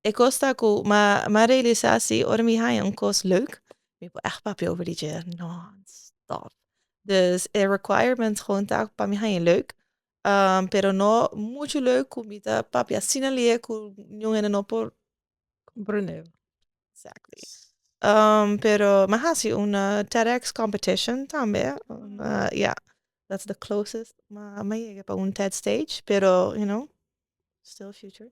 e kos ta ku m'a realisá si ora mi haña un kos leuk, mi por echt papia over di dje non-stop. Dus e requirement gewoon ta pa mi haña leuk, pero no muchu leuk ku mi ta papia asina lihe ku niun hende no por Komprondé. Exactly. Pero m'a hasi un TEDx competition tambe. Yeah, that's the closest m'a yega pa un TED stage, pero still future.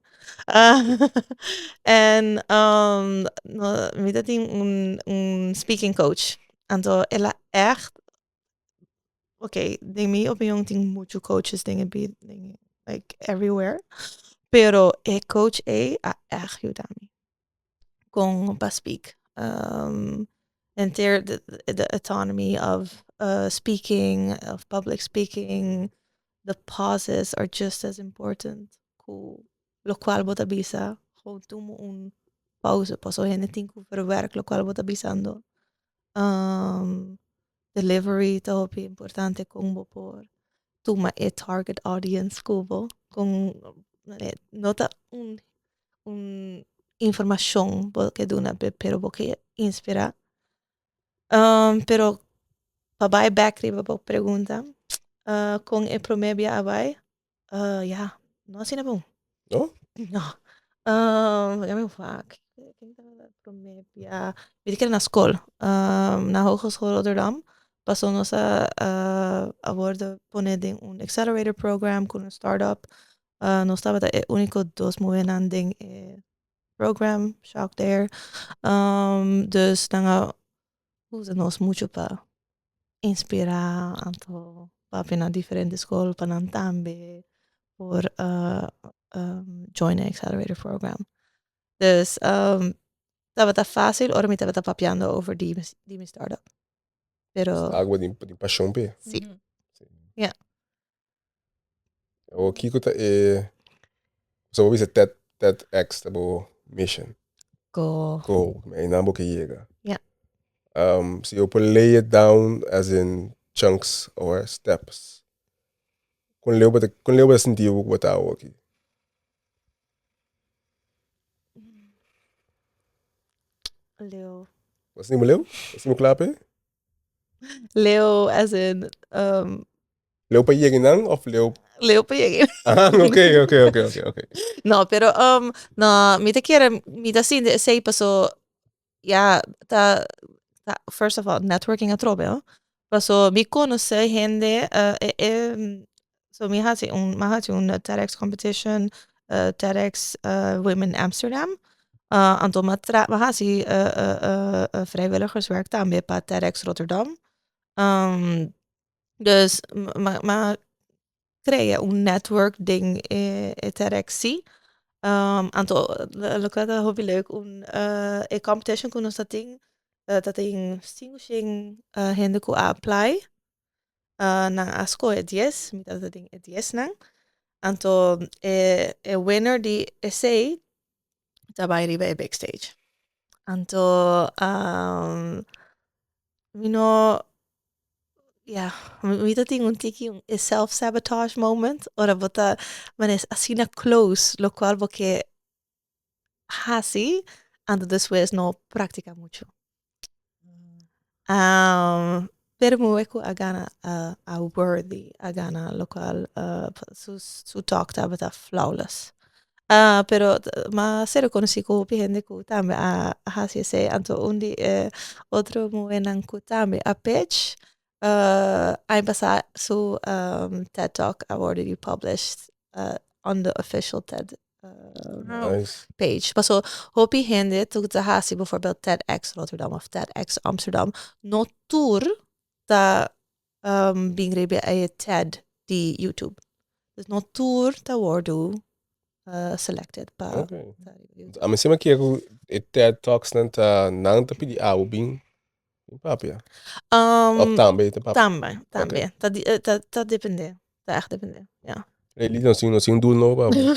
En no, mi tin un speaking coach. Anto el a echt, okay, den mi opinion tin mucho coaches den e like everywhere. Pero e coach ei a echt yuda mi kon pa speak. Entender the autonomy of speaking, of public speaking. The pauses are just as important. ku lokual bo ta bisa, gewoon tuma un pauze pasobra hende tin ku verwerk lokual bo ta bisando. Delivery ta hopi importante kon bo por tuma e target audience ku bo kon no ta un un informashon bo ke duna pero bo ke inspirá. Pero pa bai bek riba bo pregunta kon e promé bia a bai ya no asina bon. No? No. Laga mi wak ken tabata e promé bia mi ta kere na skol na Hogeschool Rotterdam pasobra nos a a wordo pone den un accelerator program ku un startup nos tabata e úniko dos muhénan den e program shock there dus nan a usa nos mucho pa inspirá anto papia na diferente skol pa nan tambe por join e accelerator program. Dus tabata fácil ora mi tabata papiando over di di mi startup. Pero Algo di di pashon p'e. Sí. Ja. Awor kiko ta e so bo bisa TED TEDx ta bo mission. Goal. Goal, einan bo ke yega. Ja. Si bo por lay it down as in chunks or steps, kon leu bo ta kon leu bo ta sinti bo ku bo ta awoki? Leu. Bo sinti bo leu? Bo sinti bo kla p'e? Leu as in Leu pa yega nan of leu? Leu pa yega. Ah, ok, ok, ok, ok, ok. No, pero um, no, mi ta kere, mi ta sinti esei paso, ya, ta, ta, first of all, networking atrobe, ho. Paso mi konosé hende, uh, e, e, so mi hasi un, mi hasi un TEDx competition, uh, TEDx uh, Women Amsterdam. Uh, anto mi a tra, mi a hasi uh, uh, uh, vrijwilligerswerk tambe pa TEDx Rotterdam. Um, Dus m'a crea un network den e e TEDx sí. Anto loke ta hopi leuk un e competition ku nos ta tin ta tin sinku shen hende ku a apply. Nan a skohe dies, mi tabata den e diesnan. Anto e e winner di esei ta bai riba e big stage. Anto Mi no, ya, mi ta tin un tiki un self sabotage moment ora bo ta manera asina close locual bo ke hasi anto despues no practica mucho. Pero mi wak cu a gana a worthy a gana locual su su talk tabata flawless. Pero m'a ser reconocí cu hopi hende cu tambe a haci esey, anto un di e otro muhernan cu tambe a pitch aña pasa su TED Talk a wordo republished on the official TED page. Paso hopi hende cu ta haci bijvoorbeeld TEDx Rotterdam of TEDx Amsterdam no tur ta bin riba e TED di YouTube. Dus no tur ta wordu selected pa okay. A mi sima kier ku e TED Talks nan ta nan ta pidi abo bin bin papia. Of tambe ta papia? Tambe, tambe. Okay. Ta, ta, ta depende. Ta echt depende, ja. Hey, Lies, nos tin, nos tin un doel nobo pa abo.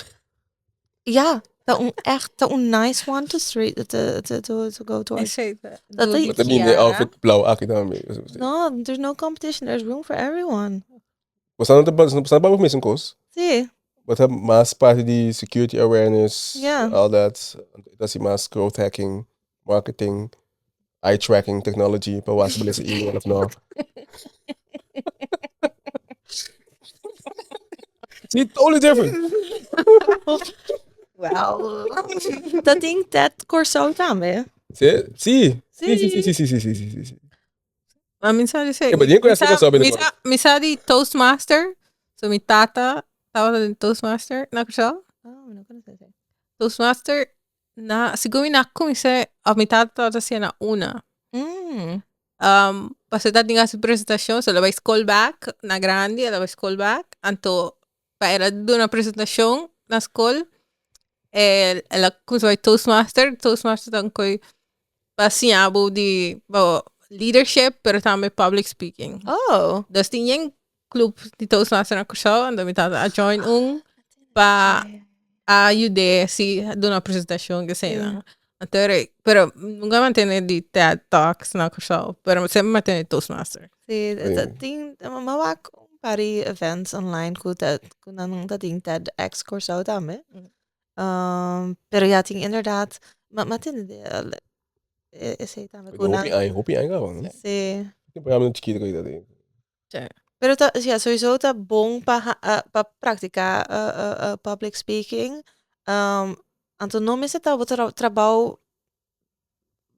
Ja, ta un echt, ta un nice one to street, to, to, to, to go towards. Esei ta Dat doel i- di Maar ta bin de Kiara. outfit blauw aki tambe. No, there's no competition, there's room for everyone. Boso no ta boso no ta mesun kos. Sí. Bo ta mas parti di security awareness, Yeah. all that. Ta hasi mas growth hacking, marketing, eye tracking technology pa wak si bo lesa email of no. See, totally different. Well, ta tin TED Kòrsou tambe. Sí, sí, sí, sí, sí, sí, sí, sí, sí, sí. Ma mi sa di Eh, maar die mi kwestie sa, kan mi binnenkort. sa, mi sa di Toastmaster. So mi tata tabata den Toastmaster na Kòrsou. Oh, mi no konosé esei. Toastmaster na segun mi na kuminsá òf mi tata tabata hasié na una. Pasobra e tabatin hasi presentashon so el a bai skol bèk na grandi el a bai skol bèk anto pa el a duna presentashon na skol el a kuminsá bai Toastmaster, Toastmaster ta un koi pa siña bo di bo leadership pero tambe public speaking. Oh. Dus tin yen club di Toastmaster na Kòrsou anto mi tata a join un pa. A yud'é si duna presentashon ke esei. Anto pero nunka mi a tende di TED Talks na Kòrsou, pero semper mi a tende Toastmaster. Sí, tin, mi a wak un par di events online ku ta ku nan ta tin TEDx Kòrsou tambe. Pero ya tin inderdaad, mi a tende di esei tambe ku nan. Hopi aña, hopi aña kaba, no? Sí. Tempu mi chikitu ku ta tin. Sí. Pero ta, ja, sowieso ta bon pa pa practica public speaking. Anto no mester ta bo trabou,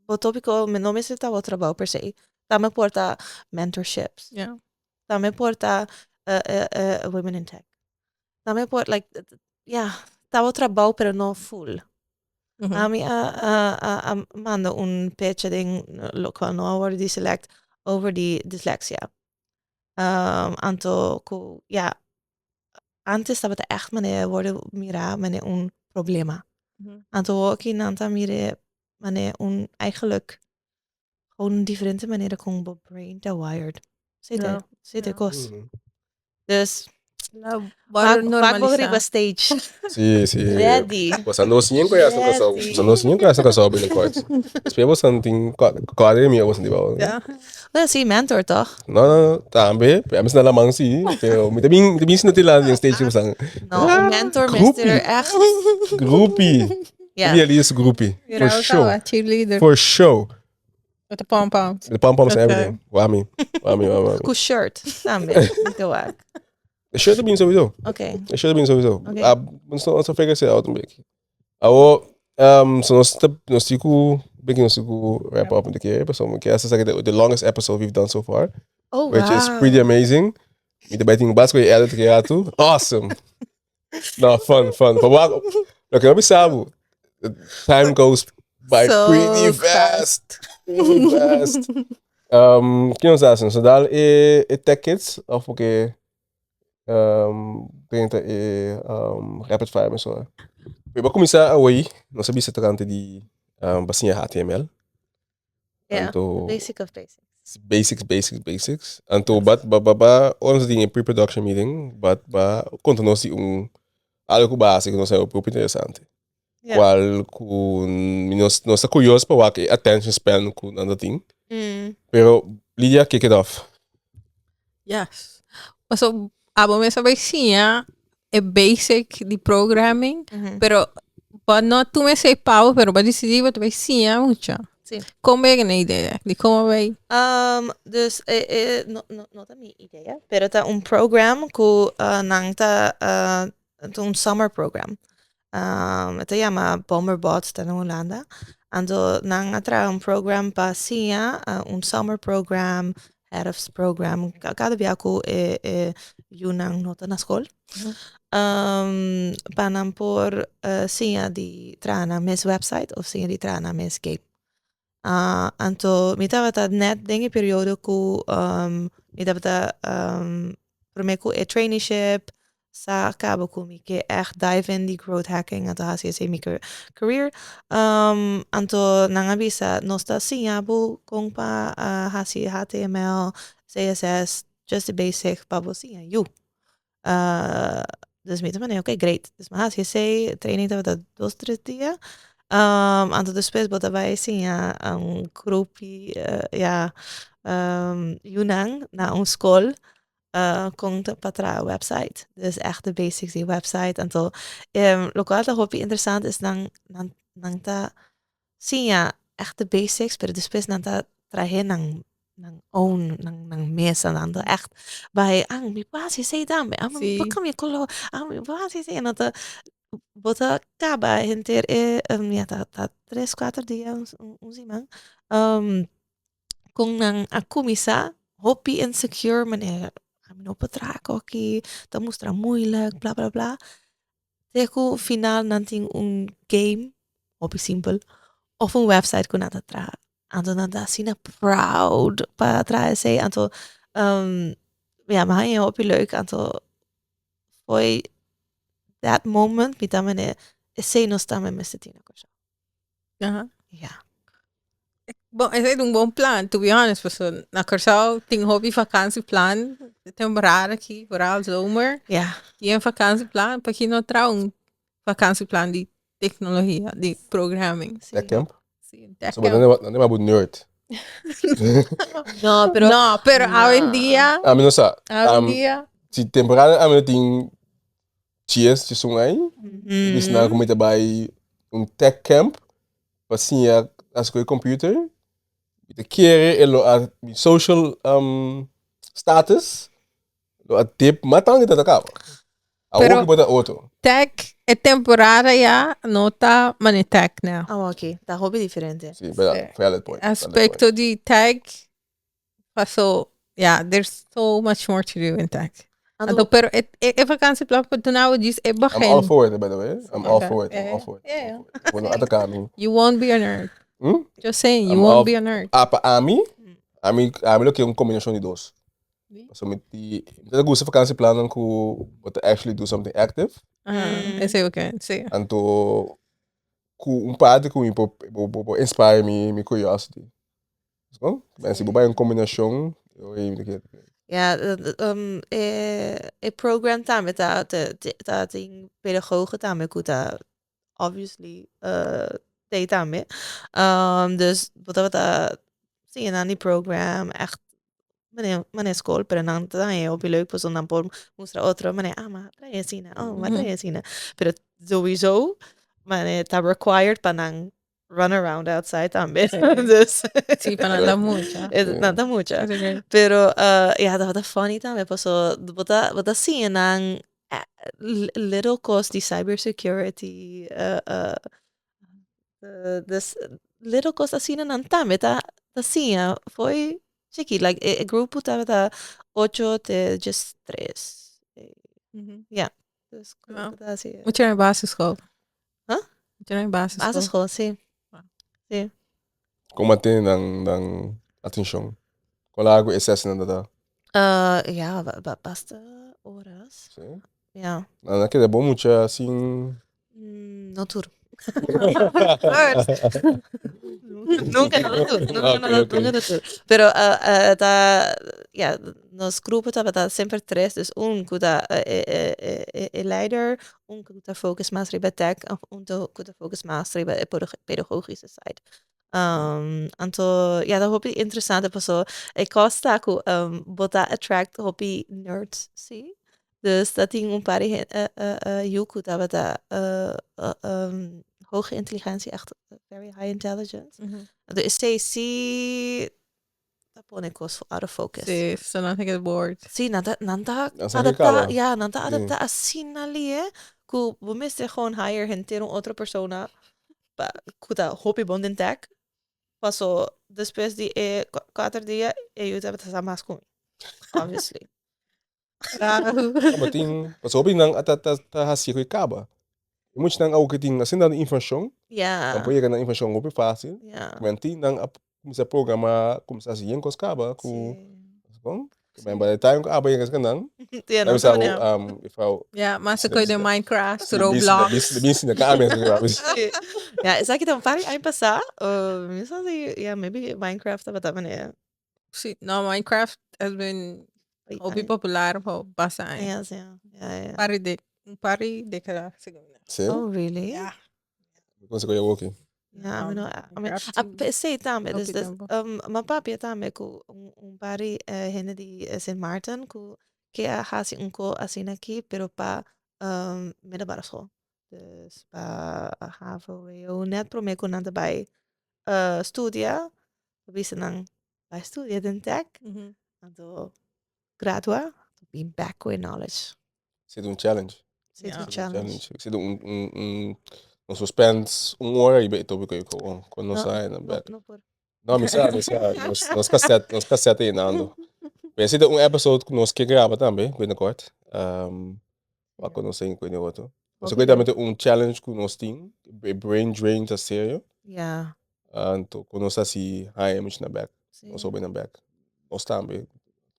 bo topico no mester ta bo trabou per se. Tambe por ta mentorships. Tambe por ta women in tech. Tambe por like, ja, ta bo trabou pero no full. Ami a manda un pitch den locual no a wordo di select over di dyslexia. Anto cu ja, antes tabata echt manera wordo mira manera un problema. Anto hoki nan ta mira manera un eigenlijk gewoon un diferente manera con bo brain ta wired. Esey ta e cos. Dus Wak wak bo riba stage. Sí, sí. Ready. Bosa no siñen ku ya sa kasau. Bosa no siñen ku ya sa kasau binnenkort. Despues bosa tin kòrda di mi bosa di bou. Ja. Bueno, sí, mentor toch? No, no, no. Tambe. Pero mi na laman sí. Pero mi ta bin, mi ta bin sinti la den stage bosa. No, un mentor mester echt. Groupie. Ja. Really is groupie. For sure. Cheerleader. For sure. With the pom poms. The pom poms and Okay. everything. Wami. Wami, wami, wami. Ku shirt tambe. Te wak. De shirt bin sowieso. Oké. De shirt bin sowieso. Oké. Ah, ons ons figure se out een beetje. Awo, so nos te nos tiku begin nos tiku wrap up de keer. So we can say the longest episode we've done so far, Oh, which is wow. pretty amazing. Mi te bij ting basco je edit keer Awesome. No, fun, fun. But what, look, mi sabu. Time goes by So pretty fast. Pretty fast. Kiko nos hasi? Nos ta dal e, e tech kids of porque drenta e rapid fire mesora. Mi por kuminsá awey, nos a bisa tokante di basiña HTML. Yeah, Anto basic of basics. Basics, basics, basics. Anto bat ba ba ba ora nos tin e pre-production meeting, bat ba konta nos di un algo ku base ku nos a hopi interesante. Yeah. Kual ku nos nos ta kurioso pa wak e attention span ku nan ta tin. Pero Lidia kick it off. Yes. Paso abo mes a bay siña e basic di programming, pero bo no tuma esei pabo, pero bo a disidí bo ta bay siña mucha. Sí. Kon bo yega na e idea? Di kon bo bay? Dus e e no no no ta mi idea, pero ta un program ku nan ta ta un summer program. E ta yama Bomberbot ta na Hulanda. Anto nan a traha un program pa siña, un summer program, herfst program, kada bia ku e e yunan no ta na skol. Pa nan por siña di traha nan mes website of siña di traha nan mes game. Anto mi tabata net den e periodo ku mi tabata prome ku e traineeship sa kaba ku mi ke ègt dive in di growth hacking anto hasi esei mi career. Anto nan a bisa nos ta siña bo kon pa hasi HTML, CSS, just the basic pa bo siña yu. Dus mi ta manera ok great. Dus mi a hasi esei, training tabata dos tres dia. Anto despues bo ta bai siña un grupi ya yunan na un skol kon ta pa traha website. Dus echt de basics di website. Anto lokual ta hopi interesant is nan nan nan ta siña echt de basics pero despues nan ta trahe nan nan own nan nan mes nan ta echt bai ah mi por hasi esei tambe ah mi por cambia color ah mi por hasi esei nan ta bo ta caba henter e ya ta ta tres cuater dia un siman con nan a cuminsa hopi insecure manera ami no por traha aki ta mustra moeilijk bla bla bla te cu final nan tin un game hopi simpel of un website cu nan ta traha anto nan ta asina proud pa traha esey anto ya mi haña hopi leuk anto fo'i that moment mi ta mene esey nos tambe mester tin na Kòrsou. Ya. Bon, esei ta un bon plan, to be honest, pasobra na Kòrsou tin hopi vakansieplan, temporada aki, vooral zomer, Ya. tin vakansieplan, paki no traha un. Vakantieplan di teknologia, di programming. Sí. Tech camp? Sí, tech So, camp. bo ta bo nerd. No, pero No, pero No. hoy en dia, Ami no sa. hoy en dia, Si temporada ami no tin chies, chisun ai, bis nan ku mi ta bai un tech camp pa siña hasi ku e computer. Mi ta kere e lo a mi social status lo a dip mas tantu ta kaba. Awor Pero- ku bo ta otro. Tech, e temporada ya no ta mane tech now. Ah, ok. Ta hopi diferente. Sí, berdad. Sí. Valid point. Valid point. Aspecto di tech, paso, yeah, there's so much more to do in tech. Anto, Anto, pero e, e, e vakantieplan pa duna bo djis e I'm all begin. for it, by the way. I'm all Okay. for it. I'm Yeah, all for it. yeah. I'm all for it. Bueno, ataka mi. You won't be a nerd. Just saying, you I'm won't all- be a nerd. Ah, pa ami, ami, ami lo ke un kombinashon di dos. So mi ti, mi ta gusta vakantieplannan ku bo ta actually do something active. Ah, esei bo ke, si. Anto ku un parti ku mi por bo bo por inspire mi mi curiosity. Bon, men si bo bai un kombinashon, oi mi ta kere. Ja, e e program tambe ta ta tin pedagogen tambe ku ta obviously tei tambe. Dus bo tabata siña nan di program echt mane mane skol pero nan ta haña hopi leuk pasobra nan por mustra otro mane ah mi a trae asina oh mi a trae asina pero souiso mane ta required pa nan run around outside tambe dus Sí, pa nan ta mucha. Nan ta mucha pero ya tabata funny tambe pasobra bo ta bo ta siña nan little kos di cyber security dus little kos asina nan tambe ta ta siña fo'i chiki like e grupo tabata ocho te djes tres ya dus ta asi. Mucha na basisschool. Huh? Mucha na basisschool. Basisschool, si. Si. Kon mantene nan nan atenshon? Kon largu e sesienan ta ta? Ya, basta horas. Si. Ya. Nan a keda bon mucha sin. No tur. Nunca no tur, nunca no, nunca no tur. Pero ta, ya, nos grupo tabata semper tres, dus un ku ta e leider, un ku ta focus mas riba tech of un ku ta focus mas riba e pedagogische side. Anto ya ta hopi interesante paso e kos ta ku bo ta attract hopi nerds si. Dus ta tin un par di yu ku tabata hoge intelligentie, echt very high intelligence. Anto esei si ta pone kos out of focus. Sí, so nan ta get bored. Sí, nan ta, nan ta Nan sa ke adapta, kaba. ja, nan ta Sí. adapta asina lihe ku bo mester gewoon hire henter un otro persona pa ku ta hopi bon den tech. Paso despues di e kuater dia e yu tabata sa mas ku mi, obviously. Bo tin, pasobra hopi nan ta ta ta hasi ku e kaba. E muchanan awo ke tin asina tantu informashon, nan por yega na informashon hopi fásil. Men tin nan a kuminsá programa, kuminsá hasi yen kos kaba ku bon. Men by the time ku abo yega esaki nan, nan bisa bo juffrouw. Ya, mas a koe den Minecraft, Roblox. Bin sinta ka ami esaki. Ya, esaki ta un par di aña pasá, mi sa si, ya, maybe Minecraft tabata manera. Sí, no, Minecraft has been hopi popular pa basta aña. Ja, sí. Ja, ja. Par di, un par di década segun mi. Sí? Oh, really? Ja. Kon se koe woki? Ja, mi no, I mean, Minecraft a tin pesei tambe, dus, hopi dus, tempo. mi papia tambe ku un, un par di hende di Sint Maarten ku ke a hasi un ko asina aki, pero pa middelbare school. Dus pa havo, wo, net prome ku nan ta bai studia, ta bisa nan bai studia den tech, anto gradua, bin back with knowledge. Zit un challenge. Zit Ja. un challenge. Zit un, un, un, un suspense, un ora y topico y con, con no No, sa en No, back. no por. No, mi sa, mi sa. Nos, nos cassette, nos cassette llenando. Pero zit un episode ku nos ke graba tambe, binnenkort. Pa konosé un ku otro. Pasobra ku tambe un challenge ku nos tin, e brain drain ta serio. Anto ku nos hasi haña mucha na bek, nos hopi na bek. Nos tambe,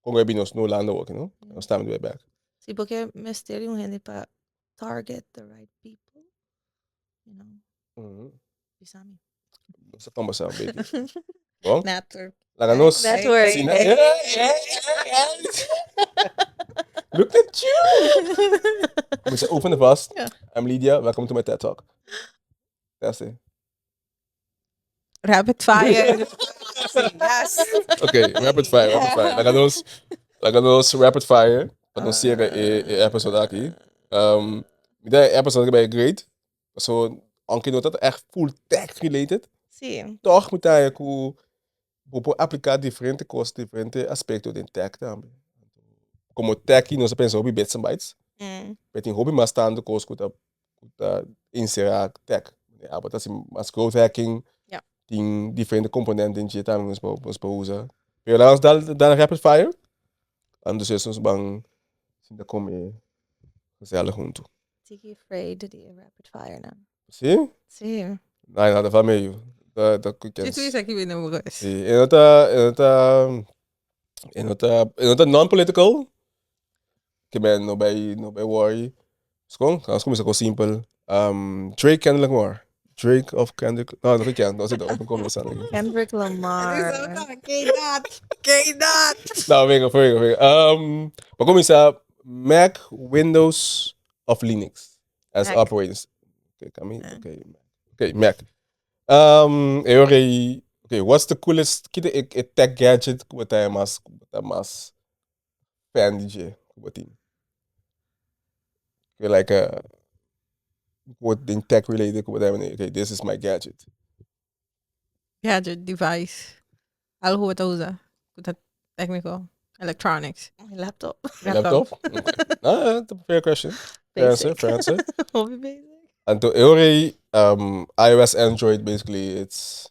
kon e bin nos no Hulanda awor aki no, nos tambe debe bek. Sí, porque mester di un hende pa target the right people, you know. Bisa mi. Nos ta kombersá un beti. Bon? Network. Laga nos. Network. Sí, yeah, yeah, yeah. Look at you! Kuminsá open vast. Ja. I'm Lydia, welcome to my TED Talk. That's it. Rapid fire. Yes. Okay, rapid fire, rapid fire. Laga nos, laga nos rapid fire pa nos cierra e, e episode aki. Mi ta e episode aki bai great. So, aunque no ta echt full tech related, Sí. toch mi ta ku bo por aplica diferente cos, diferente aspecto den tech tambe. Como tech nos a pensa hopi bits and bytes, pero tin hopi mas tanto cos cu ta insera tech. Abo ta hasi mas growth hacking, tin diferente componente den dje tambe nos por usa. Pero laga nos dal rapid fire, anto nos ban sinta come gezellig hunto. Tiki afraid di rapid fire nan. Si? Si. Nee, no, ta medio. Ta Si tu esaki bini bo. Si, e no ta non-political. Ke men no bai worry. Skon, nos kuminsá ku simpel. Drake, Kendrick Lamar. Drake of Kendrick. No, no ken, no sé, no kuminsá. Kendrick Lamar. K-dot. K-dot. No, venga, venga, venga. Pa kuminsá, Mac, Windows of Linux as Mac. operating. Okay, kami, okay, Mac. Okay, okay, what's the coolest, ki e tech gadget ku bo ta mas fan di dje, ku bo tin? Okay, like what thing tech related ku bo ta, "Okay, this is my gadget." Gadget, device. Algo ku bo ta usa. Ku ta technical. Electronics. My laptop. Laptop? Okay. Ah, that's a fair question. Fair answer, Basic. fair answer. Hopi basic. Anto, e iOS, Android, basically, it's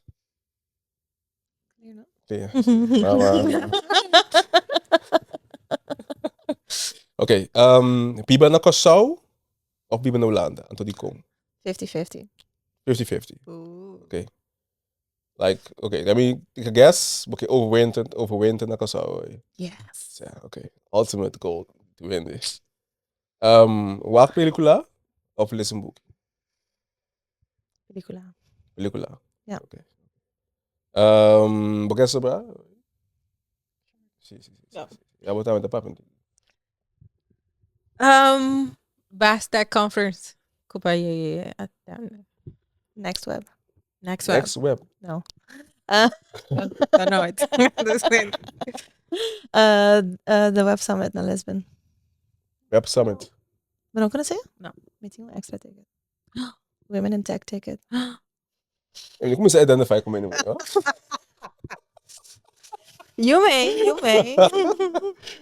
You know? Clear. Ah. Okay, biba na Kòrsou of biba na Hulanda? Anto dikon? 50-50. 50-50. Ooh. Okay. Like, okay, let me take a guess. Okay, overwinter na Kòrsou, eh. Yes. Yeah, okay. Ultimate goal to win this. Wak pelíkula of lesa un buki? Pelíkula. Pelíkula. Ja. Okay. Bo ke sobra? Si. Ja. Ja, bo ta papi. Best Tech Conference. Ku bo a attend. Next Web. Next Web. Next Web. No. Don't know it. The Web Summit na Lisbon. Web Summit. Bo no konosé? No. Mi tin un extra ticket. Women in Tech ticket. Mi kuminsá identify ku mi, no? You may, you may.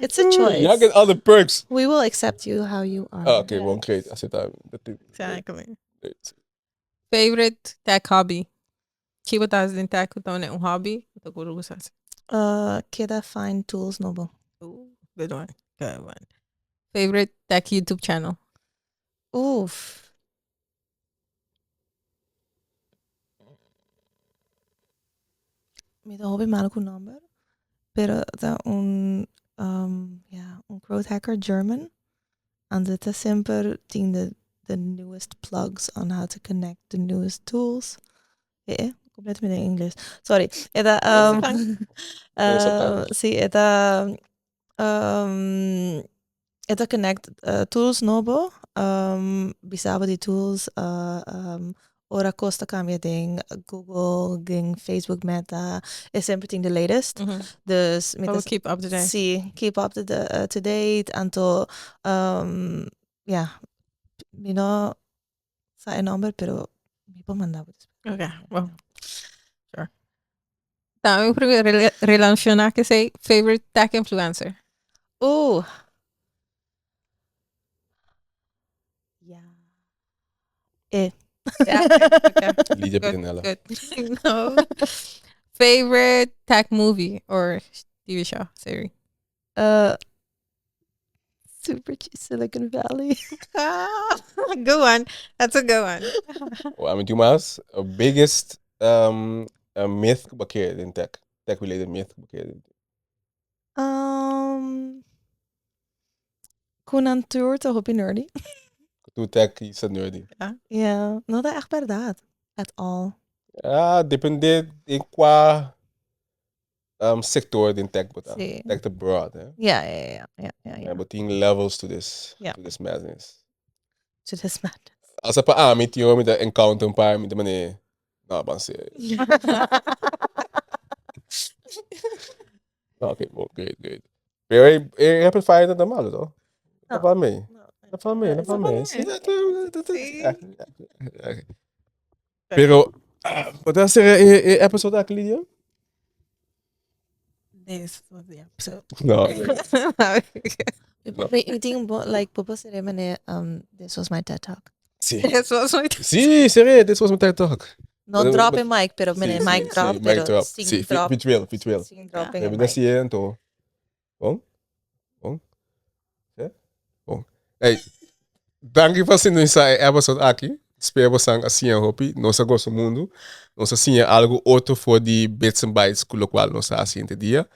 It's a choice. You get all the perks. We will accept you how you are. Ah, okay, well, great. Aseptá. Exactly. Favorite tech hobby? Ki bo ta den tech anto un hobby? Ta gusta. Keda find tools nobo. Ooh, good one. Good one. Favorite tech YouTube channel? Oof. Mi ta hopi malo ku number, pero ta un, yeah, un growth hacker German. And e ta semper tin the newest plugs on how to connect the newest tools. Kompletamente in Ingles. Sorry. E ta si, e ta connect tools nobo, bisaba di tools, ora kos ta kambia den Google, den Facebook Meta, e semper tin the latest. Dus met Oh, keep up to date. Si, keep up to date, anto yeah, mi no sa e number, pero mi por manda. Okay, well, sure. Tambe relashoná ku esei, favorite tech influencer. Oh. Yeah. Yeah, okay. Lydia Good, Pirinella. good. No. Favorite tech movie or TV show series? Super Silicon Valley. Ah, good one. That's a good one. Well, I mean, mas, biggest myth ku bo kere in tech, tech related myth ku bo kere. Ku nan tur ta hopi nerdy. Tur tech is nerdy. Yeah, no ta echt bèrdat. At all. Ah, dependé di kua. um, sector den tech bo ta. Sí. Tech ta broad, eh? Ja, ja, ja, ja, ja, ja. Bo tin levels to this, Ja. to this madness. To this madness. Asa pa ami tin ora mi ta encounter un par mi ta mane, no, ban serieus. Ok, bon, great, great. Pero e, e rapid fire no ta malo, to? Ta No. pa mi. No. Ta pa mi, ta pa mi. Sí, Sí. Pero, bo ta sera e, e episode aki, Lydia? This was the episode. No. No. Mi tin un bon, like, bo por sera mane, this was my TED Talk. Sí. This was my Sí, seré, this was my TED Talk. No Pero- drop e mic, pero mane Sí, mic sí, drop, sí, pero mic drop. sin Sí, drop. virtueel, virtueel. Sin dropping Ja, e mi mic. ta siento. Bon? Bon? Ja? Bon. Hey, danki pa sintonisa e episode aki. Spera bosan a siña hopi. Nos a gosa mundu. Nos a siña algu otro for di Bits and Bytes ku lokual nos a hasi henter dia.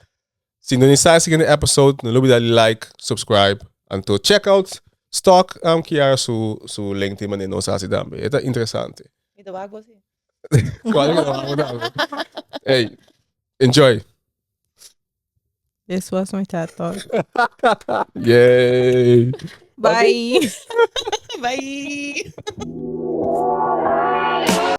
Sintonisa e siguiente episode. No lubida di like, subscribe, anto check out stalk um, Kiara su, su LinkedIn manera nos a hasi tambe. E ta interesante. Mi ta wak bo si. Cual mi ta wak bo tambe. Hey, enjoy. This was my TED Talk. Yay. Bye. Bye.